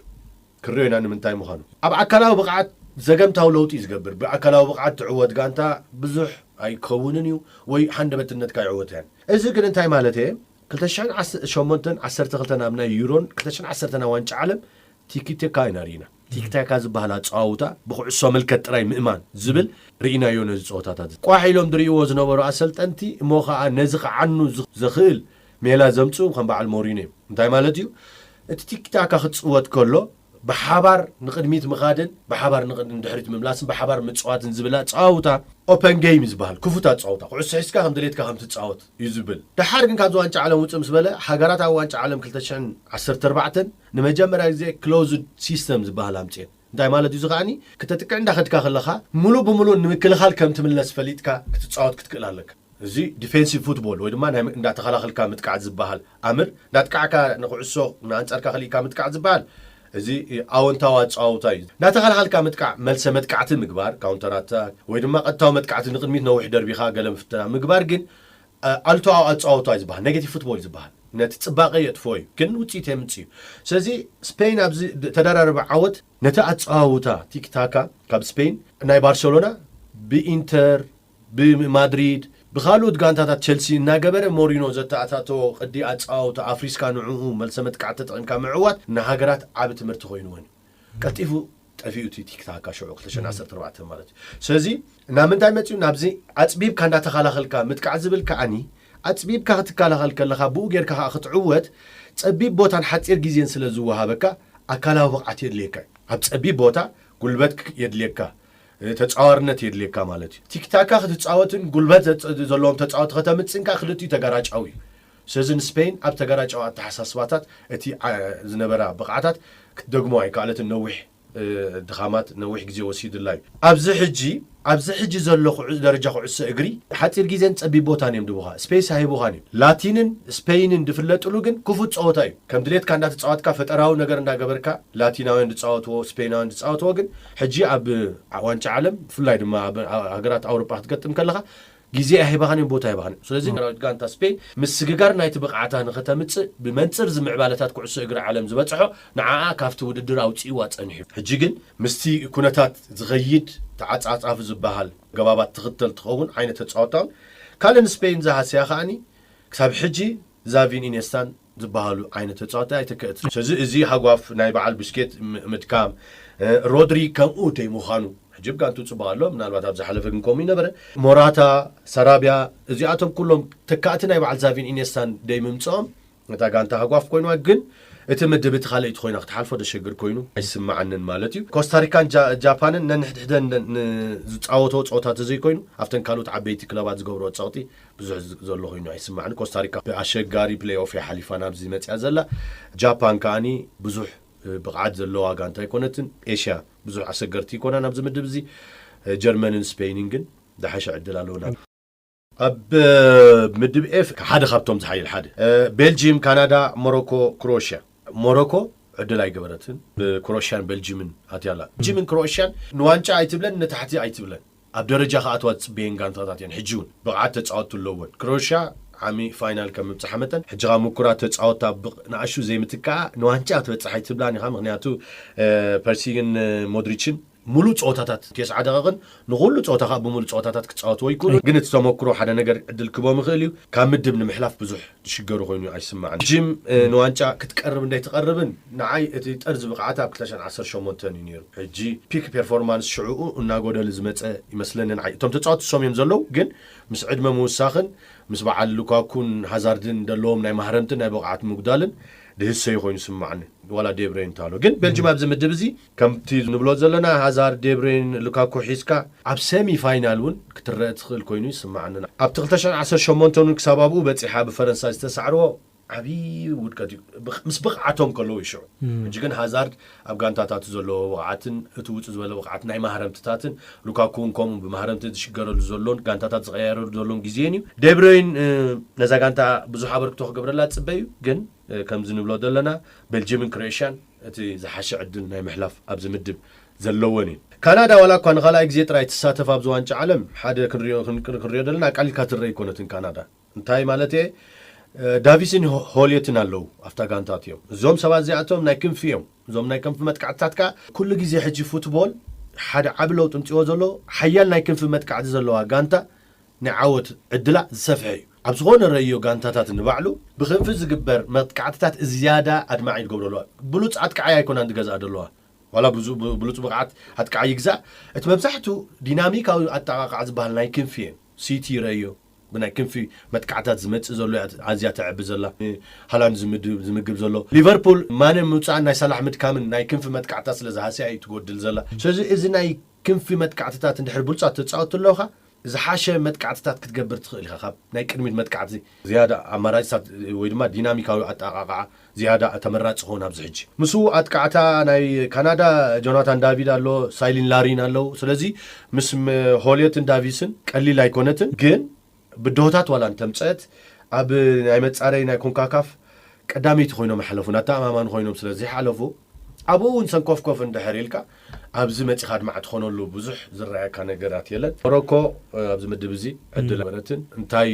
ክሪኦ ኢና ንምንታይ ምዃኑ። ኣብ ኣካላዊ ብቕዓት ዘገምታዊ ለውጢ እዩ ዝገብር። ብኣካላዊ ብቕዓት ትዕወት ጋንታ ብዙሕ ኣይከውንን እዩ፣ ወይ ሃንደበትነትካ ይዕወት እያን። እዚ ግን እንታይ ማለት እየ? ክልተ ሽሕን ሸሞንተን ዓሰርተ ክልተ ናብ ናይ ዩሮን ክልተ ሽሕን ዓሰርተ ናብ ዋንጫ ዓለም ቲኪቴካ ኢና ርኢና። ቲክታካ ዝበሃል ኣጸዋውታ ብኩዕሶ ምልከት ጥራይ ምእማን ዝብል ርኢናዮ ነዚ ጸወታታት። ቋሕ ኢሎም ዝርእይዎ ዝነበሩ ኣሰልጠንቲ እሞ ኸኣ ነዚ ክዓኑ ዝ- ዘኽእል ሜላ ዘምጽኡ ከም በዓል ሞሪኖ እዮም። እንታይ ማለት እዩ? እቲ ቲክታካ ክትጽወት ከሎ ብሓባር ንቕድሚት ምኻድን ብሓባር ንቕድ- ንድሕሪት ምምላስን ብሓባር ምጽዋትን ዝብል ኣጸዋውታ ኦፐን ጌም እዩ ዝበሃል። ክፉት ኣጸዋውታ። ኩዕሶ ሒዝካ ከም ድሌትካ ከም ትጻወት እዩ ዝብል። ደሓር ግን ካብዚ ዋንጫ ዓለም ውጽእ ምስ በለ፣ ሃገራት ኣብ ዋንጫ ዓለም ክልተ ሽሕን ዓሰርተ ኣርባዕተን ንመጀመርያ ግዜ ክሎዝድ ሲስተም ዝበሃል ኣምጽኤን። እንታይ ማለት እዩ? እዚ ከዓኒ ክተጥቅዕ እንዳኸድካ ከለኻ፣ ሙሉእ ብሙሉእ ንምክልኻል ከም ትምለስ ፈሊጥካ ክትጻወት ክትክእል ኣለካ። እዚ ዲፌንሲቭ ፉትቦል ወይ ድማ ናይ እንዳተኸላኸልካ ምጥቃዕ ዝበሃል ኣምር፣ እንዳጥቃዕካ ንኩዕሶ ንኣንጻርካ ከሊእካ ምጥቃዕ ዝበሃል፣ እዚ ኣወንታዊ ኣጻዋውታ እዩ። እንዳተኸላኸልካ ምጥቃዕ፣ መልሰ መጥቃዕቲ ምግባር፣ ካውንተር ኣታክ፣ ወይ ድማ ቀጥታዊ መጥቃዕቲ ንቕድሚት ነዊሕ ደርቢኻ ገለ ምፍትና ምግባር ግን፣ እ፣ ኣሉታዊ ኣጻዋውታ እዩ ዝበሃል፣ ኔጌቲቭ ፉትቦል እዩ ዝበሃል። ነቲ ጽባቐ የጥፍኦ እዩ፣ ግን ውጽኢት የምጽእ እዩ። ስለዚ ስፔን ኣብዚ ድ- ተደራረበ ዓወት ነቲ ኣጻዋውታ ቲክታካ ካብ ስፔን ናይ ባርሰሎና ብኢንተር፣ ብማድሪድ፣ ብኻልኦት ጋንታታት ቸልሲ እናገበረ ሞሪኖ ዘተኣታተዎ ቅዲ ኣጻዋውታ ኣፍሪስካ ንዕኡ መልሰ መጥቃዕቲ ተጠቒምካ ምዕዋት ንሃገራት ዓቢ ትምህርቲ ኮይኑወን እዩ። ቀልጢፉ ጠፊኡ እቲ ቲክታካ ሽዑ ክልተ ሽሕን ዓሰርተ ኣርባዕተን ማለት እዩ። ስለዚ ናብ ምንታይ መጺኡ? ናብዚ ኣጽቢብካ እንዳተኸላኸልካ ምጥቃዕ ዝብል ከዓኒ፣ ኣጽቢብካ ክትከላኸል ከለኻ ብኡ ጌርካ ከኣ ክትዕወት ጸቢብ ቦታን ሓጺር ግዜን ስለ ዝወሃበካ ኣካላዊ ብቕዓት የድልየካ እዩ። ኣብ ጸቢብ ቦታ ጉልበት ክ- የድልየካ፣ እ፣ ተጻዋርነት የድልየካ ማለት እዩ። ቲክታካ ክትጻወትን ጉልበት ዘ- ዘለዎም ተጻወቲ ከተምጽእን ከኣ ክልቲኡ ተጋራጫዊ እዩ። ስለዚ ንስፔን ኣብ ተጋራጫዊ ኣተሓሳስባታት እቲ ዓ- ዝነበራ ብቕዓታት ክትደግሞ ኣይከኣለትን። ነዊሕ እ፣ ድኻማት ነዊሕ ግዜ ወሲድላ እዩ። ኣብዚ ሕጂ ኣብዚ ሕጂ ዘሎ ኩዕ- ደረጃ ኩዕሶ እግሪ ሓጺር ግዜን ጸቢብ ቦታን እዮም ድቡኻ፣ ስፔስ ኣይህቡኻን እዮም። ላቲንን ስፔይንን ዝፍለጥሉ ግን ክፉት ጸወታ እዩ። ከም ድሌትካ እንዳተጻወትካ ፈጠራዊ ነገር እንዳገበርካ ላቲናውያን ዝጻወትዎ ስፔናውያን ዝጻወትዎ ግን ሕጂ ኣብ ዋንጫ ዓለም ብፍላይ ድማ ኣብ ሃገራት ኣውሮጳ ክትገጥም ከለኻ ግዜ ኣይህባኻን እዮም፣ ቦታ ኣይህባኻን እዮም። ስለዚ ሰራዊት ጋንታ ስፔን ምስግጋር ናይቲ ብቕዓታ ንኸተምጽእ ብመንጽር ዝምዕባለታት ኩዕሶ እግሪ ዓለም ዝበጽሖ ንዓኣ ካብቲ ውድድር ኣውጺእዋ ጸኒሑ እዩ። ሕጂ ግን ምስቲ ኩነታት ዝኸይድ ተዓጻጻፊ ዝበሃል ገባባት ትኽተል ትኸውን ዓይነት ተጻወታውን ካልእ ንስፔን ዝሃስያ ከኣኒ ክሳብ ሕጂ ዛቪን ኢኔስታን ዝበሃሉ ዓይነት ተጻወቲ ኣይተክእት። ስለዚ እዚ ሃጓፍ ናይ በዓል ብስኬት ም- ምድካም፣ እ፣ ሮድሪ ከምኡ ደይ ምዃኑ ሕጂ ብ ጋንቱ ጽቡቕ ኣሎ። ምናልባት ኣብ ዝሓለፈ ግን ከምኡ ይነበረ። ሞራታ፣ ሰራቢያ፣ እዚኣቶም ኩሎም ተካእቲ ናይ በዓል ዛቪን ኢኔስታን ደይ ምምጽኦም ነታ ጋንታ ሃጓፍ ኮይንዋ። ግን እቲ ምድብ እቲ ካልኣይቲ ኮይና ክትሓልፎ ደሸግር ኮይኑ ኣይስምዓንን ማለት እዩ። ኮስታሪካን ጃ- ጃፓንን ነንሕድሕደን ን- ዝጻወትዎ ጸወታ ተዘይኮይኑ ኣብተን ካልኦት ዓበይቲ ክለባት ዝገብርኦ ጸቕጢ ብዙሕ ዝ- ዘሎ ኮይኑ ኣይስማዕን። ኮስታሪካ ብኣሸጋሪ ፕሌይ ኦፍ እያ ሓሊፋ ናብዚ መጽያ ዘላ። ጃፓን ከኣኒ ብዙሕ እ፣ ብቕዓት ዘለዋ ጋንታ ኣይኮነትን። ኤሽያ ብዙሕ ኣሰገርቲ ይኮና ናብዚ ምድብ እዚ። እ፣ ጀርመንን ስፔይንን ግን ዝሓሸ ዕድል ኣለውና። ኣብ እ፣ ምድብ ኤፍ ሓደ ካብቶም ዝሓይል ሓደ እ፣ ቤልጂም፣ ካናዳ፣ ሞሮኮ፣ ክሮኤሽያ። ሞሮኮ ዕድል ኣይገበረትን። ብክሮኤሽያን ቤልጂምን ኣትያላ። ቤልጂምን ክሮኤሽያን ንዋንጫ ኣይትብለን ንታሕቲ ኣይትብለን። ኣብ ደረጃ ክኣትዋ ዝጽበየን ጋንታታት እየን። ሕጂ እውን ብቕዓት ተጻወትቲ ኣለወን። ክሮኤሽያ ዓሚ ፋይናል ከም ምብጽሓ መጠን ሕጂ ካብ ምኩራት ተጻወትታ ብቕ- ንኣሹ ዘይምትካኣ ንዋንጫ ክትበጽሕ ኣይትብላን ኢኻ። ምኽንያቱ እ፣ ፐርሲግን እ፣ ሞድሪችን ሙሉእ ፀወታታት ተስዓ ደቂቕን ንኹሉ ፀወታ ከዓ ብሙሉእ ፀወታታት ክፃወትዎ ይክእሉ። ግን እቲ ተመክሮ ሓደ ነገር ዕድል ክቦም ይኽእል እዩ። ካብ ምድብ ንምሕላፍ ብዙሕ ዝሽገሩ ኮይኑ ኣይስማዕን። ጅም ንዋንጫ ክትቀርብ እንዳይትቐርብን ንዓይ እቲ ጠርዚ ብቕዓት ኣብ ክልተ ሽሕን ዓሰርተ ሸሞንተን እዩ ነይሩ። ሕጂ ፒክ ፐርፎርማንስ ሽዕኡ እናጎደለ ዝመፀ ይመስለኒ። ንዓይ እቶም ተፃወቲ ሶም እዮም ዘለዉ፣ ግን ምስ ዕድመ ምውሳኽን ምስ በዓል ሉካኩን ሃዛርድን ዘለዎም ናይ ማህረምትን ናይ ብቕዓት ምጉዳልን ድህሰዩ ኮይኑ ይስማዕኒ። ዋላ ዴብሬን እንተሎ ግን ቤልጅም ኣብዚ ምድብ እዚ ከምቲ ንብሎ ዘለና ሃዛርድ፣ ዴብሬን፣ ሉካኩ ሒዝካ ኣብ ሰሚ ፋይናል እውን ክትረአ ትኽእል ኮይኑ ይስማዓኒ። ኣብቲ ክልተ ሽሕን ዓሰርተ ሸሞንተን እውን ክሳብ ኣብኡ በፂሓ ብፈረንሳ ዝተሳዕርዎ ዓብዪ ውድቀት እዩ። ብቕ- ምስ ብቕዓቶም ከለዉ ይሽዑ ሕጂ ግን ሃዛርድ ኣብ ጋንታታቱ ዘለዎ ብቕዓትን እቲ ውፁ ዝበለ ብቕዓት ናይ ማህረምትታትን ሉካኩ እውን ከምኡ ብማህረምቲ ዝሽገረሉ ዘሎን ጋንታታት ዝቀያየረሉ ዘሎን ግዜን እዩ። ዴብሬን ነዛ ጋንታ ብዙሕ ኣበርክቶ ክገብረላ ዝፅበ እዩ። ግን ከምዚ ንብሎ ዘለና ቤልጅምን ክሮኤሽያን እቲ ዝሓሸ ዕድል ናይ ምሕላፍ ኣብዚ ምድብ ዘለወን እዩ። ካናዳ ዋላ እኳ ንኻልኣይ ግዜ ጥራይ ትሳተፍ ኣብዚ ዋንጫ ዓለም ሓደ ክንሪኦ ክንሪኦ ዘለና ኣቃሊልካ ትረአ ኣይኮነትን ካናዳ። እንታይ ማለት እየ? ዳቪስን ሆልየትን ኣለዉ ኣብታ ጋንታት እዮም። እዞም ሰባት እዚኣቶም ናይ ክንፊ እዮም። እዞም ናይ ክንፊ መጥቃዕትታት ከዓ ኩሉ ግዜ ሕጂ ፉትቦል ሓደ ዓቢ ለውጢ ምፅዎ ዘሎ ሓያል ናይ ክንፊ መጥቃዕቲ ዘለዋ ጋንታ ናይ ዓወት ዕድላ ዝሰፍሐ እዩ። ኣብ ዝኾነ ረዮ ጋንታታት ንባዕሉ ብክንፊ ዝግበር መጥቃዕትታት ዝያዳ ኣድማዒ ዝገብረሉ ብሉፅ ኣጥቃዓይ ኣይኮናን ዝገዝኣ ዘለዋ ዋላ ብዙ ብሉፅ ብቕዓት ኣጥቃዓይ ይግዛእ። እቲ መብዛሕቱ ዲናሚካዊ ኣጠቃቃዕ ዝበሃል ናይ ክንፊ እየን። ሲቲ ረዮ ብናይ ክንፊ መጥቃዕታት ዝመፅእ ዘሎ ኣዝያ ተዕቢ ዘላ ሃላንድ ዝምግብ ዘሎ ሊቨርፑል ማነ ምውፃእን ናይ ሳላሕ ምድካምን ናይ ክንፊ መጥቃዕታት ስለ ዝሃስያ እዩ ትጎድል ዘላ። ስለዚ እዚ ናይ ክንፊ መጥቃዕትታት እንድሕር ብሉፃት ተፃወት ኣለኻ ዝሓሸ መጥቃዕትታት ክትገብር ትኽእል ኢኻ። ካብ ናይ ቅድሚት መጥቃዕቲ ዝያዳ ኣማራፅታት ወይ ድማ ዲናሚካዊ ኣጠቃቃዓ ዝያዳ ተመራፂ ክኸውን ኣብዚ ሕጂ ምስ ኣጥቃዕታ ናይ ካናዳ ጆናታን ዳቪድ ኣሎ፣ ሳይሊን ላሪን ኣለዉ። ስለዚ ምስ ሆልየትን ዳቪስን ቀሊል ኣይኮነትን። ግን ብድሆታት ዋላ እንተምፀአት ኣብ ናይ መፃረይ ናይ ኮንካካፍ ቀዳመይቲ ኮይኖም ሓለፉ ናተኣማማኒ ኮይኖም ስለ ዘይሓለፉ ኣብኡ እውን ሰንኮፍኮፍ እንድሕር ኢልካ ኣብዚ መፂኻ ኣድማዕ ትኾነሉ ብዙሕ ዝረኣየካ ነገራት የለን። ሞሮኮ ኣብዚ ምድብ እዚ ዕድል ነበረትን እንታይ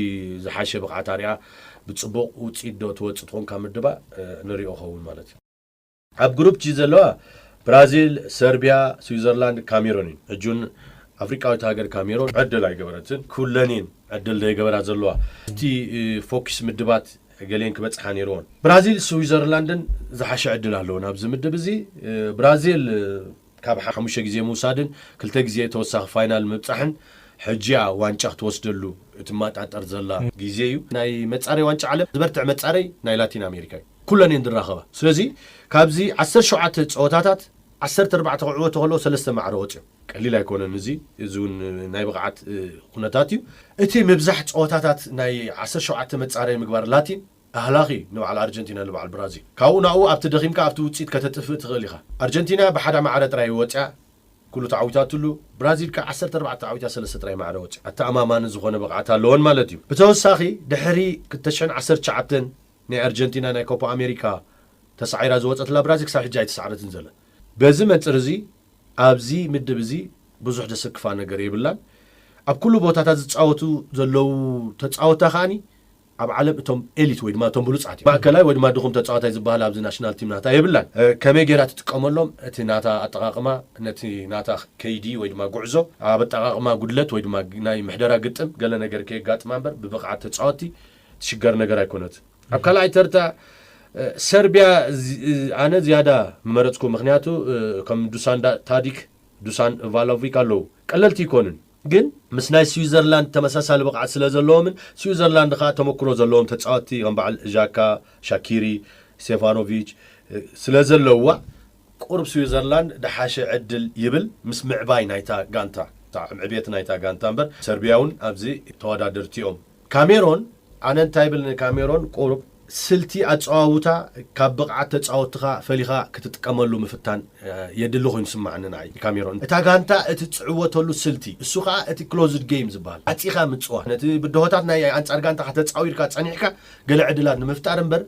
ዝሓሸ ብቕዓት ኣርያ ብፅቡቕ ውፅኢት ዶ ትወፅእ ትኾን ካብ ምድባ ንሪኦ ኸውን ማለት እዩ። ኣብ ግሩፕ ጂ ዘለዋ ብራዚል፣ ሰርቢያ፣ ስዊዘርላንድ፣ ካሜሮን እዩ። ሕጁን ኣፍሪቃዊት ሃገር ካሜሮን ዕድል ኣይገበረትን። ኩለን እየን ዕድል ዘይገበራ ዘለዋ። እቲ ፎኪስ ምድባት ገሌን ክበፅሓ ነይርዎን። ብራዚል ስዊዘርላንድን ዝሓሸ ዕድል ኣለዎ ናብዚ ምድብ እዚ። ብራዚል ካብ ሓሙሽተ ግዜ ምውሳድን ክልተ ግዜ ተወሳኺ ፋይናል ምብፃሕን ሕጂያ ዋንጫ ክትወስደሉ እትመጣጠር ዘላ ግዜ እዩ። ናይ መፃረይ ዋንጫ ዓለም ዝበርትዕ መፃረይ ናይ ላቲን ኣሜሪካ እዩ። ኩለን እየን ዝራኸባ። ስለዚ ካብዚ ዓሰርተ ሸውዓተ ፀወታታት ዓሰርተ ኣርባዕተ ክዕወቱ ከለዉ ሰለስተ ማዕረ ወፅዮም። ቀሊል ኣይኮነን። እዚ እዚ እውን ናይ ብቕዓት ኩነታት እዩ። እቲ ምብዛሕ ፀወታታት ናይ ዓሰርተ ሸውዓተ መፃረይ ምግባር ላቲን ኣህላኺ ንበዓል ኣርጀንቲና ንበዓል ብራዚል ካብኡ ናብኡ ኣብቲ ደኺምካ ኣብቲ ውፅኢት ከተጥፍእ ትኽእል ኢኻ። ኣርጀንቲና ብሓዳ ማዕረ ጥራይ ወፅያ ኩሉ ተዓዊታትሉ። ብራዚል ከ ዓሰርተ ኣርባዕተ ተዓዊታ ሰለስተ ጥራይ ማዕረ ወፅያ ኣተኣማማኒ ዝኾነ ብቕዓት ኣለወን ማለት እዩ። ብተወሳኺ ድሕሪ ክልተ ሽሕን ዓሰርተ ትሽዓተን ናይ ኣርጀንቲና ናይ ኮፓ ኣሜሪካ ተሳዒራ ዝወፀትላ ብራዚል ክሳብ ሕጂ ኣይተሳዕረትን ዘለ። በዚ መንፅር እዚ ኣብዚ ምድብ እዚ ብዙሕ ዘሰክፋ ነገር የብላን። ኣብ ኩሉ ቦታታት ዝፃወቱ ዘለዉ ተፃወታ ከዓኒ ኣብ ዓለም እቶም ኤሊት ወይ ድማ እቶም ብሉፃት እዮም። ማእከላይ ወይ ድማ ድኹም ተፃዋታይ ዝበሃል ኣብዚ ናሽናል ቲም ናታ የብላን። ከመይ ገይራ ትጥቀመሎም እቲ ናታ ኣጠቃቅማ ነቲ ናታ ከይዲ ወይ ድማ ጉዕዞ ኣብ ኣጠቃቅማ ጉድለት ወይ ድማ ናይ ምሕደራ ግጥም ገለ ነገር ከየጋጥማ እምበር ብብቕዓት ተፃወቲ ትሽገር ነገር ኣይኮነት። ኣብ ካልኣይ ተርታ ሰርቢያ ኣነ ዝያዳ ምመረፅኩ ምክንያቱ ከም ዱሳን ታዲክ ዱሳን ቫላቪክ ኣለዉ። ቀለልቲ ይኮኑን ግን ምስ ናይ ስዊዘርላንድ ተመሳሳሊ ብቕዓት ስለ ዘለዎምን ስዊዘርላንድ ከዓ ተመክሮ ዘለዎም ተፃወትቲ ከም በዓል ዣካ፣ ሻኪሪ፣ ስቴፋኖቪች ስለ ዘለውዋ ቁሩብ ስዊዘርላንድ ድሓሸ ዕድል ይብል ምስ ምዕባይ ናይታ ጋንታ ዕብየት ናይታ ጋንታ እምበር ሰርቢያ እውን ኣብዚ ተወዳደርቲ እዮም። ካሜሮን ኣነ እንታይ ብል ንካሜሮን ቁሩብ ስልቲ ኣፀዋውታ ካብ ብቕዓት ተፃወትኻ ፈሊኻ ክትጥቀመሉ ምፍታን የድሊ ኮይኑ ስማዕኒ ንዓይ። ካሜሮን እታ ጋንታ እቲ ትዕወተሉ ስልቲ እሱ ከዓ እቲ ክሎዝድ ጌም ዝበሃል ዓፂኻ ምፅዋት ነቲ ብድሆታት ናይ ኣንፃር ጋንታ ከተፃዊርካ ፀኒሕካ ገለ ዕድላት ንምፍጣር እምበር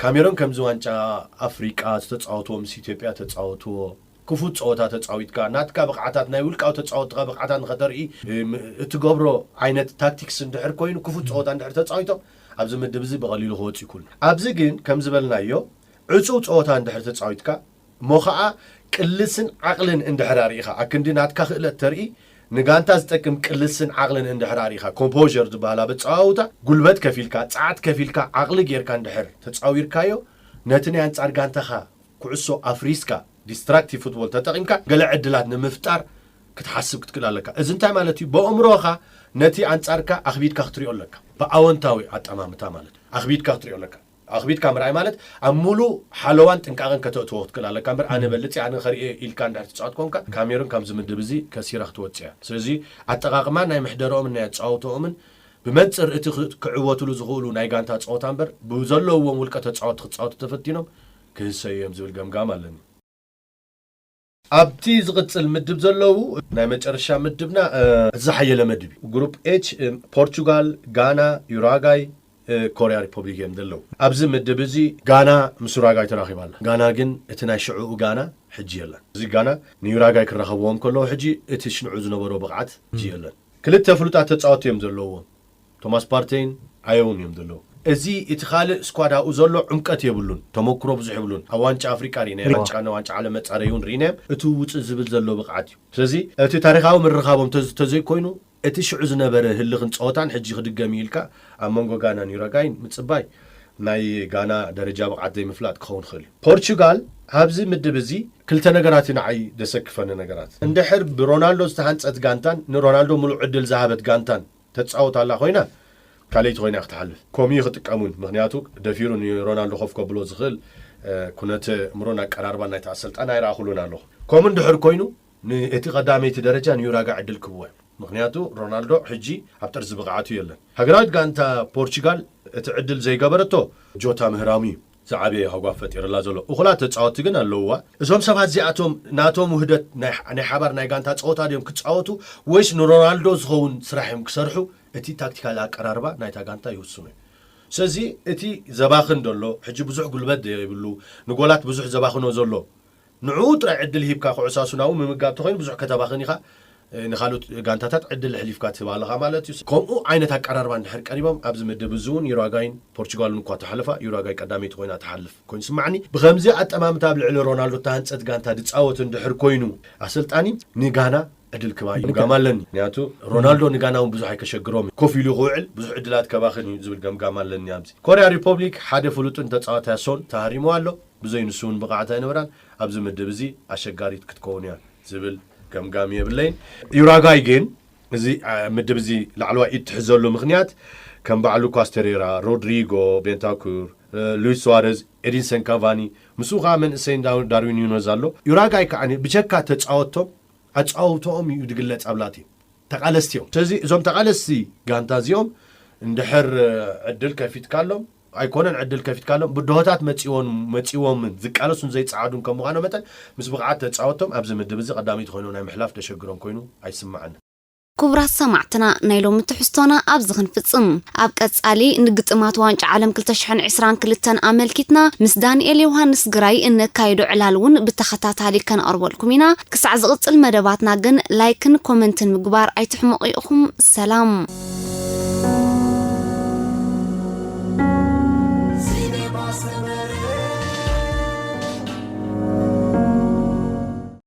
ካሜሮን ከምዚ ዋንጫ ኣፍሪቃ ዝተፃወትዎ ምስ ኢትዮጵያ ተፃወትዎ ክፉት ፀወታ ተፃዊትካ ናትካ ብቕዓታት ናይ ውልቃዊ ተፃወትካ ብቕዓታት ንኸተርኢ እትገብሮ ዓይነት ታክቲክስ እንድሕር ኮይኑ ክፉት ፀወታ እንድሕር ተፃዊቶም ኣብዚ ምድብ እዚ ብቐሊሉ ክወፁ ይክእሉ። ኣብዚ ግን ከም ዝበልናዮ ዕፁው ፀወታ እንድሕር ተፃዊትካ እሞ ከዓ ቅልስን ዓቕልን እንድሕር ኣርኢኻ፣ ኣክንዲ ናትካ ክእለት ተርኢ፣ ንጋንታ ዝጠቅም ቅልስን ዓቕልን እንድሕር ኣርኢኻ፣ ኮምፖር ዝበሃል ኣብ ኣጸዋውታ ጉልበት ከፊልካ፣ ጸዓት ከፊልካ፣ ዓቕሊ ጌርካ እንድሕር ተጻዊርካዮ፣ ነቲ ናይ ኣንጻር ጋንታኻ ኩዕሶ ኣፍሪስካ፣ ዲስትራክቲቭ ፉትቦል ተጠቒምካ ገለ ዕድላት ንምፍጣር ክትሓስብ ክትክእል ኣለካ። እዚ እንታይ ማለት እዩ? ብኣእምሮኻ ነቲ ኣንጻርካ ኣኽቢድካ ክትሪኦ ኣለካ። ብኣወንታዊ ኣጠማምታ ማለት እዩ። ኣኽቢድካ ክትሪኦ ኣለካ። ኣኽቢድካ ምርኣይ ማለት ኣብ ሙሉ ሓለዋን ጥንቃቐን ከተእትዎ ክትክእል ኣለካ እምበር፣ ኣነ በልጽ፣ ኣነ ኸርእየ ኢልካ እንድሕር ትጻወት ኮንካ፣ ካሜሩን ካብዚ ምድብ እዚ ከሲራ ክትወጽእ እያ። ስለዚ ኣጠቓቕማ ናይ ምሕደረኦምን ናይ ኣጻወተኦምን ብመንጽር እቲ ክ-፣ ክዕወትሉ ዝኽእሉ ናይ ጋንታ ጸወታ እምበር፣ ብዘለውዎም ውልቀ ተጻወትቲ ክጻወቱ ተፈቲኖም ክህሰዩ እዮም ዝብል ገምጋም ኣለኒ። ኣብቲ ዝቕጽል ምድብ ዘለዉ ናይ መጨረሻ ምድብና፣ እ፣ ዝሓየለ መድብ እዩ። ግሩፕ ኤች፣ እ፣ ፖርቹጋል፣ ጋና፣ ዩራጋይ፣ እ፣ ኮርያ ሪፐብሊክ እዮም ዘለዉ። ኣብዚ ምድብ እዚ ጋና ምስ ዩራጋይ ተራኺባ ኣላ። ጋና ግን እቲ ናይ ሽዑኡ ጋና ሕጂ የለን። እዚ ጋና ንዩራጋይ ክራኸብዎም ከለዉ ሕጂ እቲ ሽንዑ ዝነበሮ ብቕዓት ሕጂ የለን። ክልተ ፍሉጣት ተጻወትቲ እዮም ዘለዉዎም። ቶማስ ፓርቴይን ኣዮውን እዮም ዘለዉ። እዚ እቲ ካልእ ስኳድ ኣብኡ ዘሎ ዕምቀት የብሉን፣ ተመክሮ ብዙሕ የብሉን። ኣብ ዋንጫ ኣፍሪቃ ርኢናዮም፣ ሪዋ። ዋንጫ፣ ዋንጫ ዓለም መጻረይውን ርኢናዮም። እቲ ውጽእ ዝብል ዘሎ ብቕዓት እዩ። ስለዚ እቲ ታሪኻዊ ምርኻቦም ተዝ-፣ ተዘይኮይኑ፣ እቲ ሽዑ ዝነበረ ህልኽን ጸወታን ሕጂ ክድገም እዩ ኢልካ ኣብ መንጎ ጋናን ዩራጋይን ምጽባይ ናይ ጋና ደረጃ ብቕዓት ዘይምፍላጥ ክኸውን ይኽእል እዩ። ፖርቹጋል ኣብዚ ምድብ እዚ ክልተ ነገራት እዩ ንዓይ ደሰክፈኒ ነገራት። እንድሕር ብሮናልዶ ዝተሃንጸት ጋንታን ንሮናልዶ ሙሉእ ዕድል ዝሃበት ጋንታን ተጻወት ኣላ ኮይና፣ ካልኣይቲ ኮይና ክትሓልፍ። ከምኡ ክጥቀሙን፣ ምኽንያቱ ደፊሩ ንሮናልዶ ኮፍ ከብሎ ዝኽእል፣ እ፣ ኩነተ እምሮን ኣቀራርባን ናይቲ ኣሰልጣን ኣይረኣኹሉን ኣለኹ። ከምኡ እንድሕር ኮይኑ፣ ን-፣ እቲ ቀዳመይቲ ደረጃ ንዩራጋ ዕድል ክህብዎ እዮም። ምኽንያቱ ሮናልዶ ሕጂ ኣብ ጥርዚ ብቕዓቱ የለን። ሃገራዊት ጋንታ ፖርቹጋል እቲ ዕድል ዘይገበረቶ ጆታ ምህራሙ እዩ ዝዓበየ ሃጓፍ ፈጢርላ ዘሎ። እኹላት ተጻወትቲ ግን ኣለውዋ። እዞም ሰባት እዚኣቶም ናቶም ውህደት ናይ፣ ናይ ሓባር ናይ ጋንታ ጸወታ ድዮም ክጻወቱ ወይስ ንሮናልዶ ዝኸውን ስራሕ እዮም ክሰርሑ? እቲ ታክቲካል ኣቀራርባ ናይታ ጋንታ ይውስኖ እዩ። ስለዚ እቲ ዘባኽን ዘሎ፣ ሕጂ ብዙሕ ጉልበት ዘይብሉ፣ ንጎላት ብዙሕ ዘባኽኖ ዘሎ፣ ንዕኡ ጥራይ ዕድል ሂብካ ኩዕሶ ኣሱናዊ ምምጋብ ተኾይኑ ብዙሕ ከተባኽን ኢኻ፣ እ፣ ንኻልኦት ጋንታታት ዕድል ኣሕሊፍካ ትህብ ኣለኻ ማለት እዩ። ከምኡ ዓይነት ኣቀራርባ እንድሕር ቀሪቦም ኣብዚ ምድብ እዚ እውን ዩራጋይን ፖርቹጋልን እኳ ተሓልፋ፣ ዩራጋይ ቀዳመይቲ ኮይና ትሓልፍ ኮይኑ ስማዕኒ። ብኸምዚ ኣጠማምታ ኣብ ልዕሊ ሮናልዶ እተሃንጸት ጋንታ ድጻወት እንድሕር ኮይኑ ኣሰልጣኒ ንጋና ዕድል ክባ እዩ ገምጋም ኣለኒ። ምክንያቱ ሮናልዶ ንጋና እውን ብዙሕ ኣይከሸግሮም እዩ። ኮፍ ኢሉ ክውዕል ብዙሕ ዕድላት ከባኽን እዩ ዝብል ገምጋም ኣለኒ። ኣብዚ ኮርያ ሪፐብሊክ ሓደ ፍሉጥን ተጻዋታይ ሶን ተሃሪሙ ኣሎ። ብዘይ ንሱ እውን ብቕዓት ኣይነበራን። ኣብዚ ምድብ እዚ ኣሸጋሪት ክትከውን እያ ዝብል ገምጋም የብለይን። ዩራጋይ ግን እዚ፣ አ፣ ምድብ እዚ ላዕለዋይ ኢድ ትሕዘሉ ምኽንያት ከም በዓል ሉካስ ተሬራ፣ ሮድሪጎ ቤንታኩር፣ እ፣ ሉዊስ ሱዋረዝ፣ ኤዲንሰን ካቫኒ፣ ምስኡ ከዓ መንእሰይ ዳ-፣ ዳርዊን ኑነዝ ኣሎ። ዩራጋይ ከዓ ብጀካ ተጻወቶም ኣጻውተኦም እዩ ዝግለጽ ኣብ ላቲን። ተቓለስቲ እዮም። ስለዚ እዞም ተቓለስቲ ጋንታ እዚኦም እንድሕር፣ እ፣ ዕድል ከፊትካሎም፣ ኣይኮነን ዕድል ከፊትካሎም፣ ብድሆታት መጺዎን-፣ መጺዎምን ዝቃለሱን ዘይጸዓዱን ከም ምዃኖም መጠን ምስ ብቕዓት ተጻወቶም ኣብዚ ምድብ እዚ ቀዳመይቲ ኮይኖም ናይ ምሕላፍ ደሸግሮም ኮይኑ ኣይስምዓንን። ክቡራት ሰማዕትና፣ ናይ ሎሚ ትሕዝቶና ኣብዚ ክንፍጽም። ኣብ ቀጻሊ ንግጥማት ዋንጫ ዓለም ክልተ ሽሕን ዕስራን ክልተን ኣመልኪትና ምስ ዳንኤል ዮሃንስ ግራይ እነካይዶ ዕላል እውን ብተኸታታሊ ከነቕርበልኩም ኢና። ክሳዕ ዝቕጽል መደባትና ግን ላይክን ኮመንትን ምግባር ኣይትሕመቑ ኢኹም። ሰላም።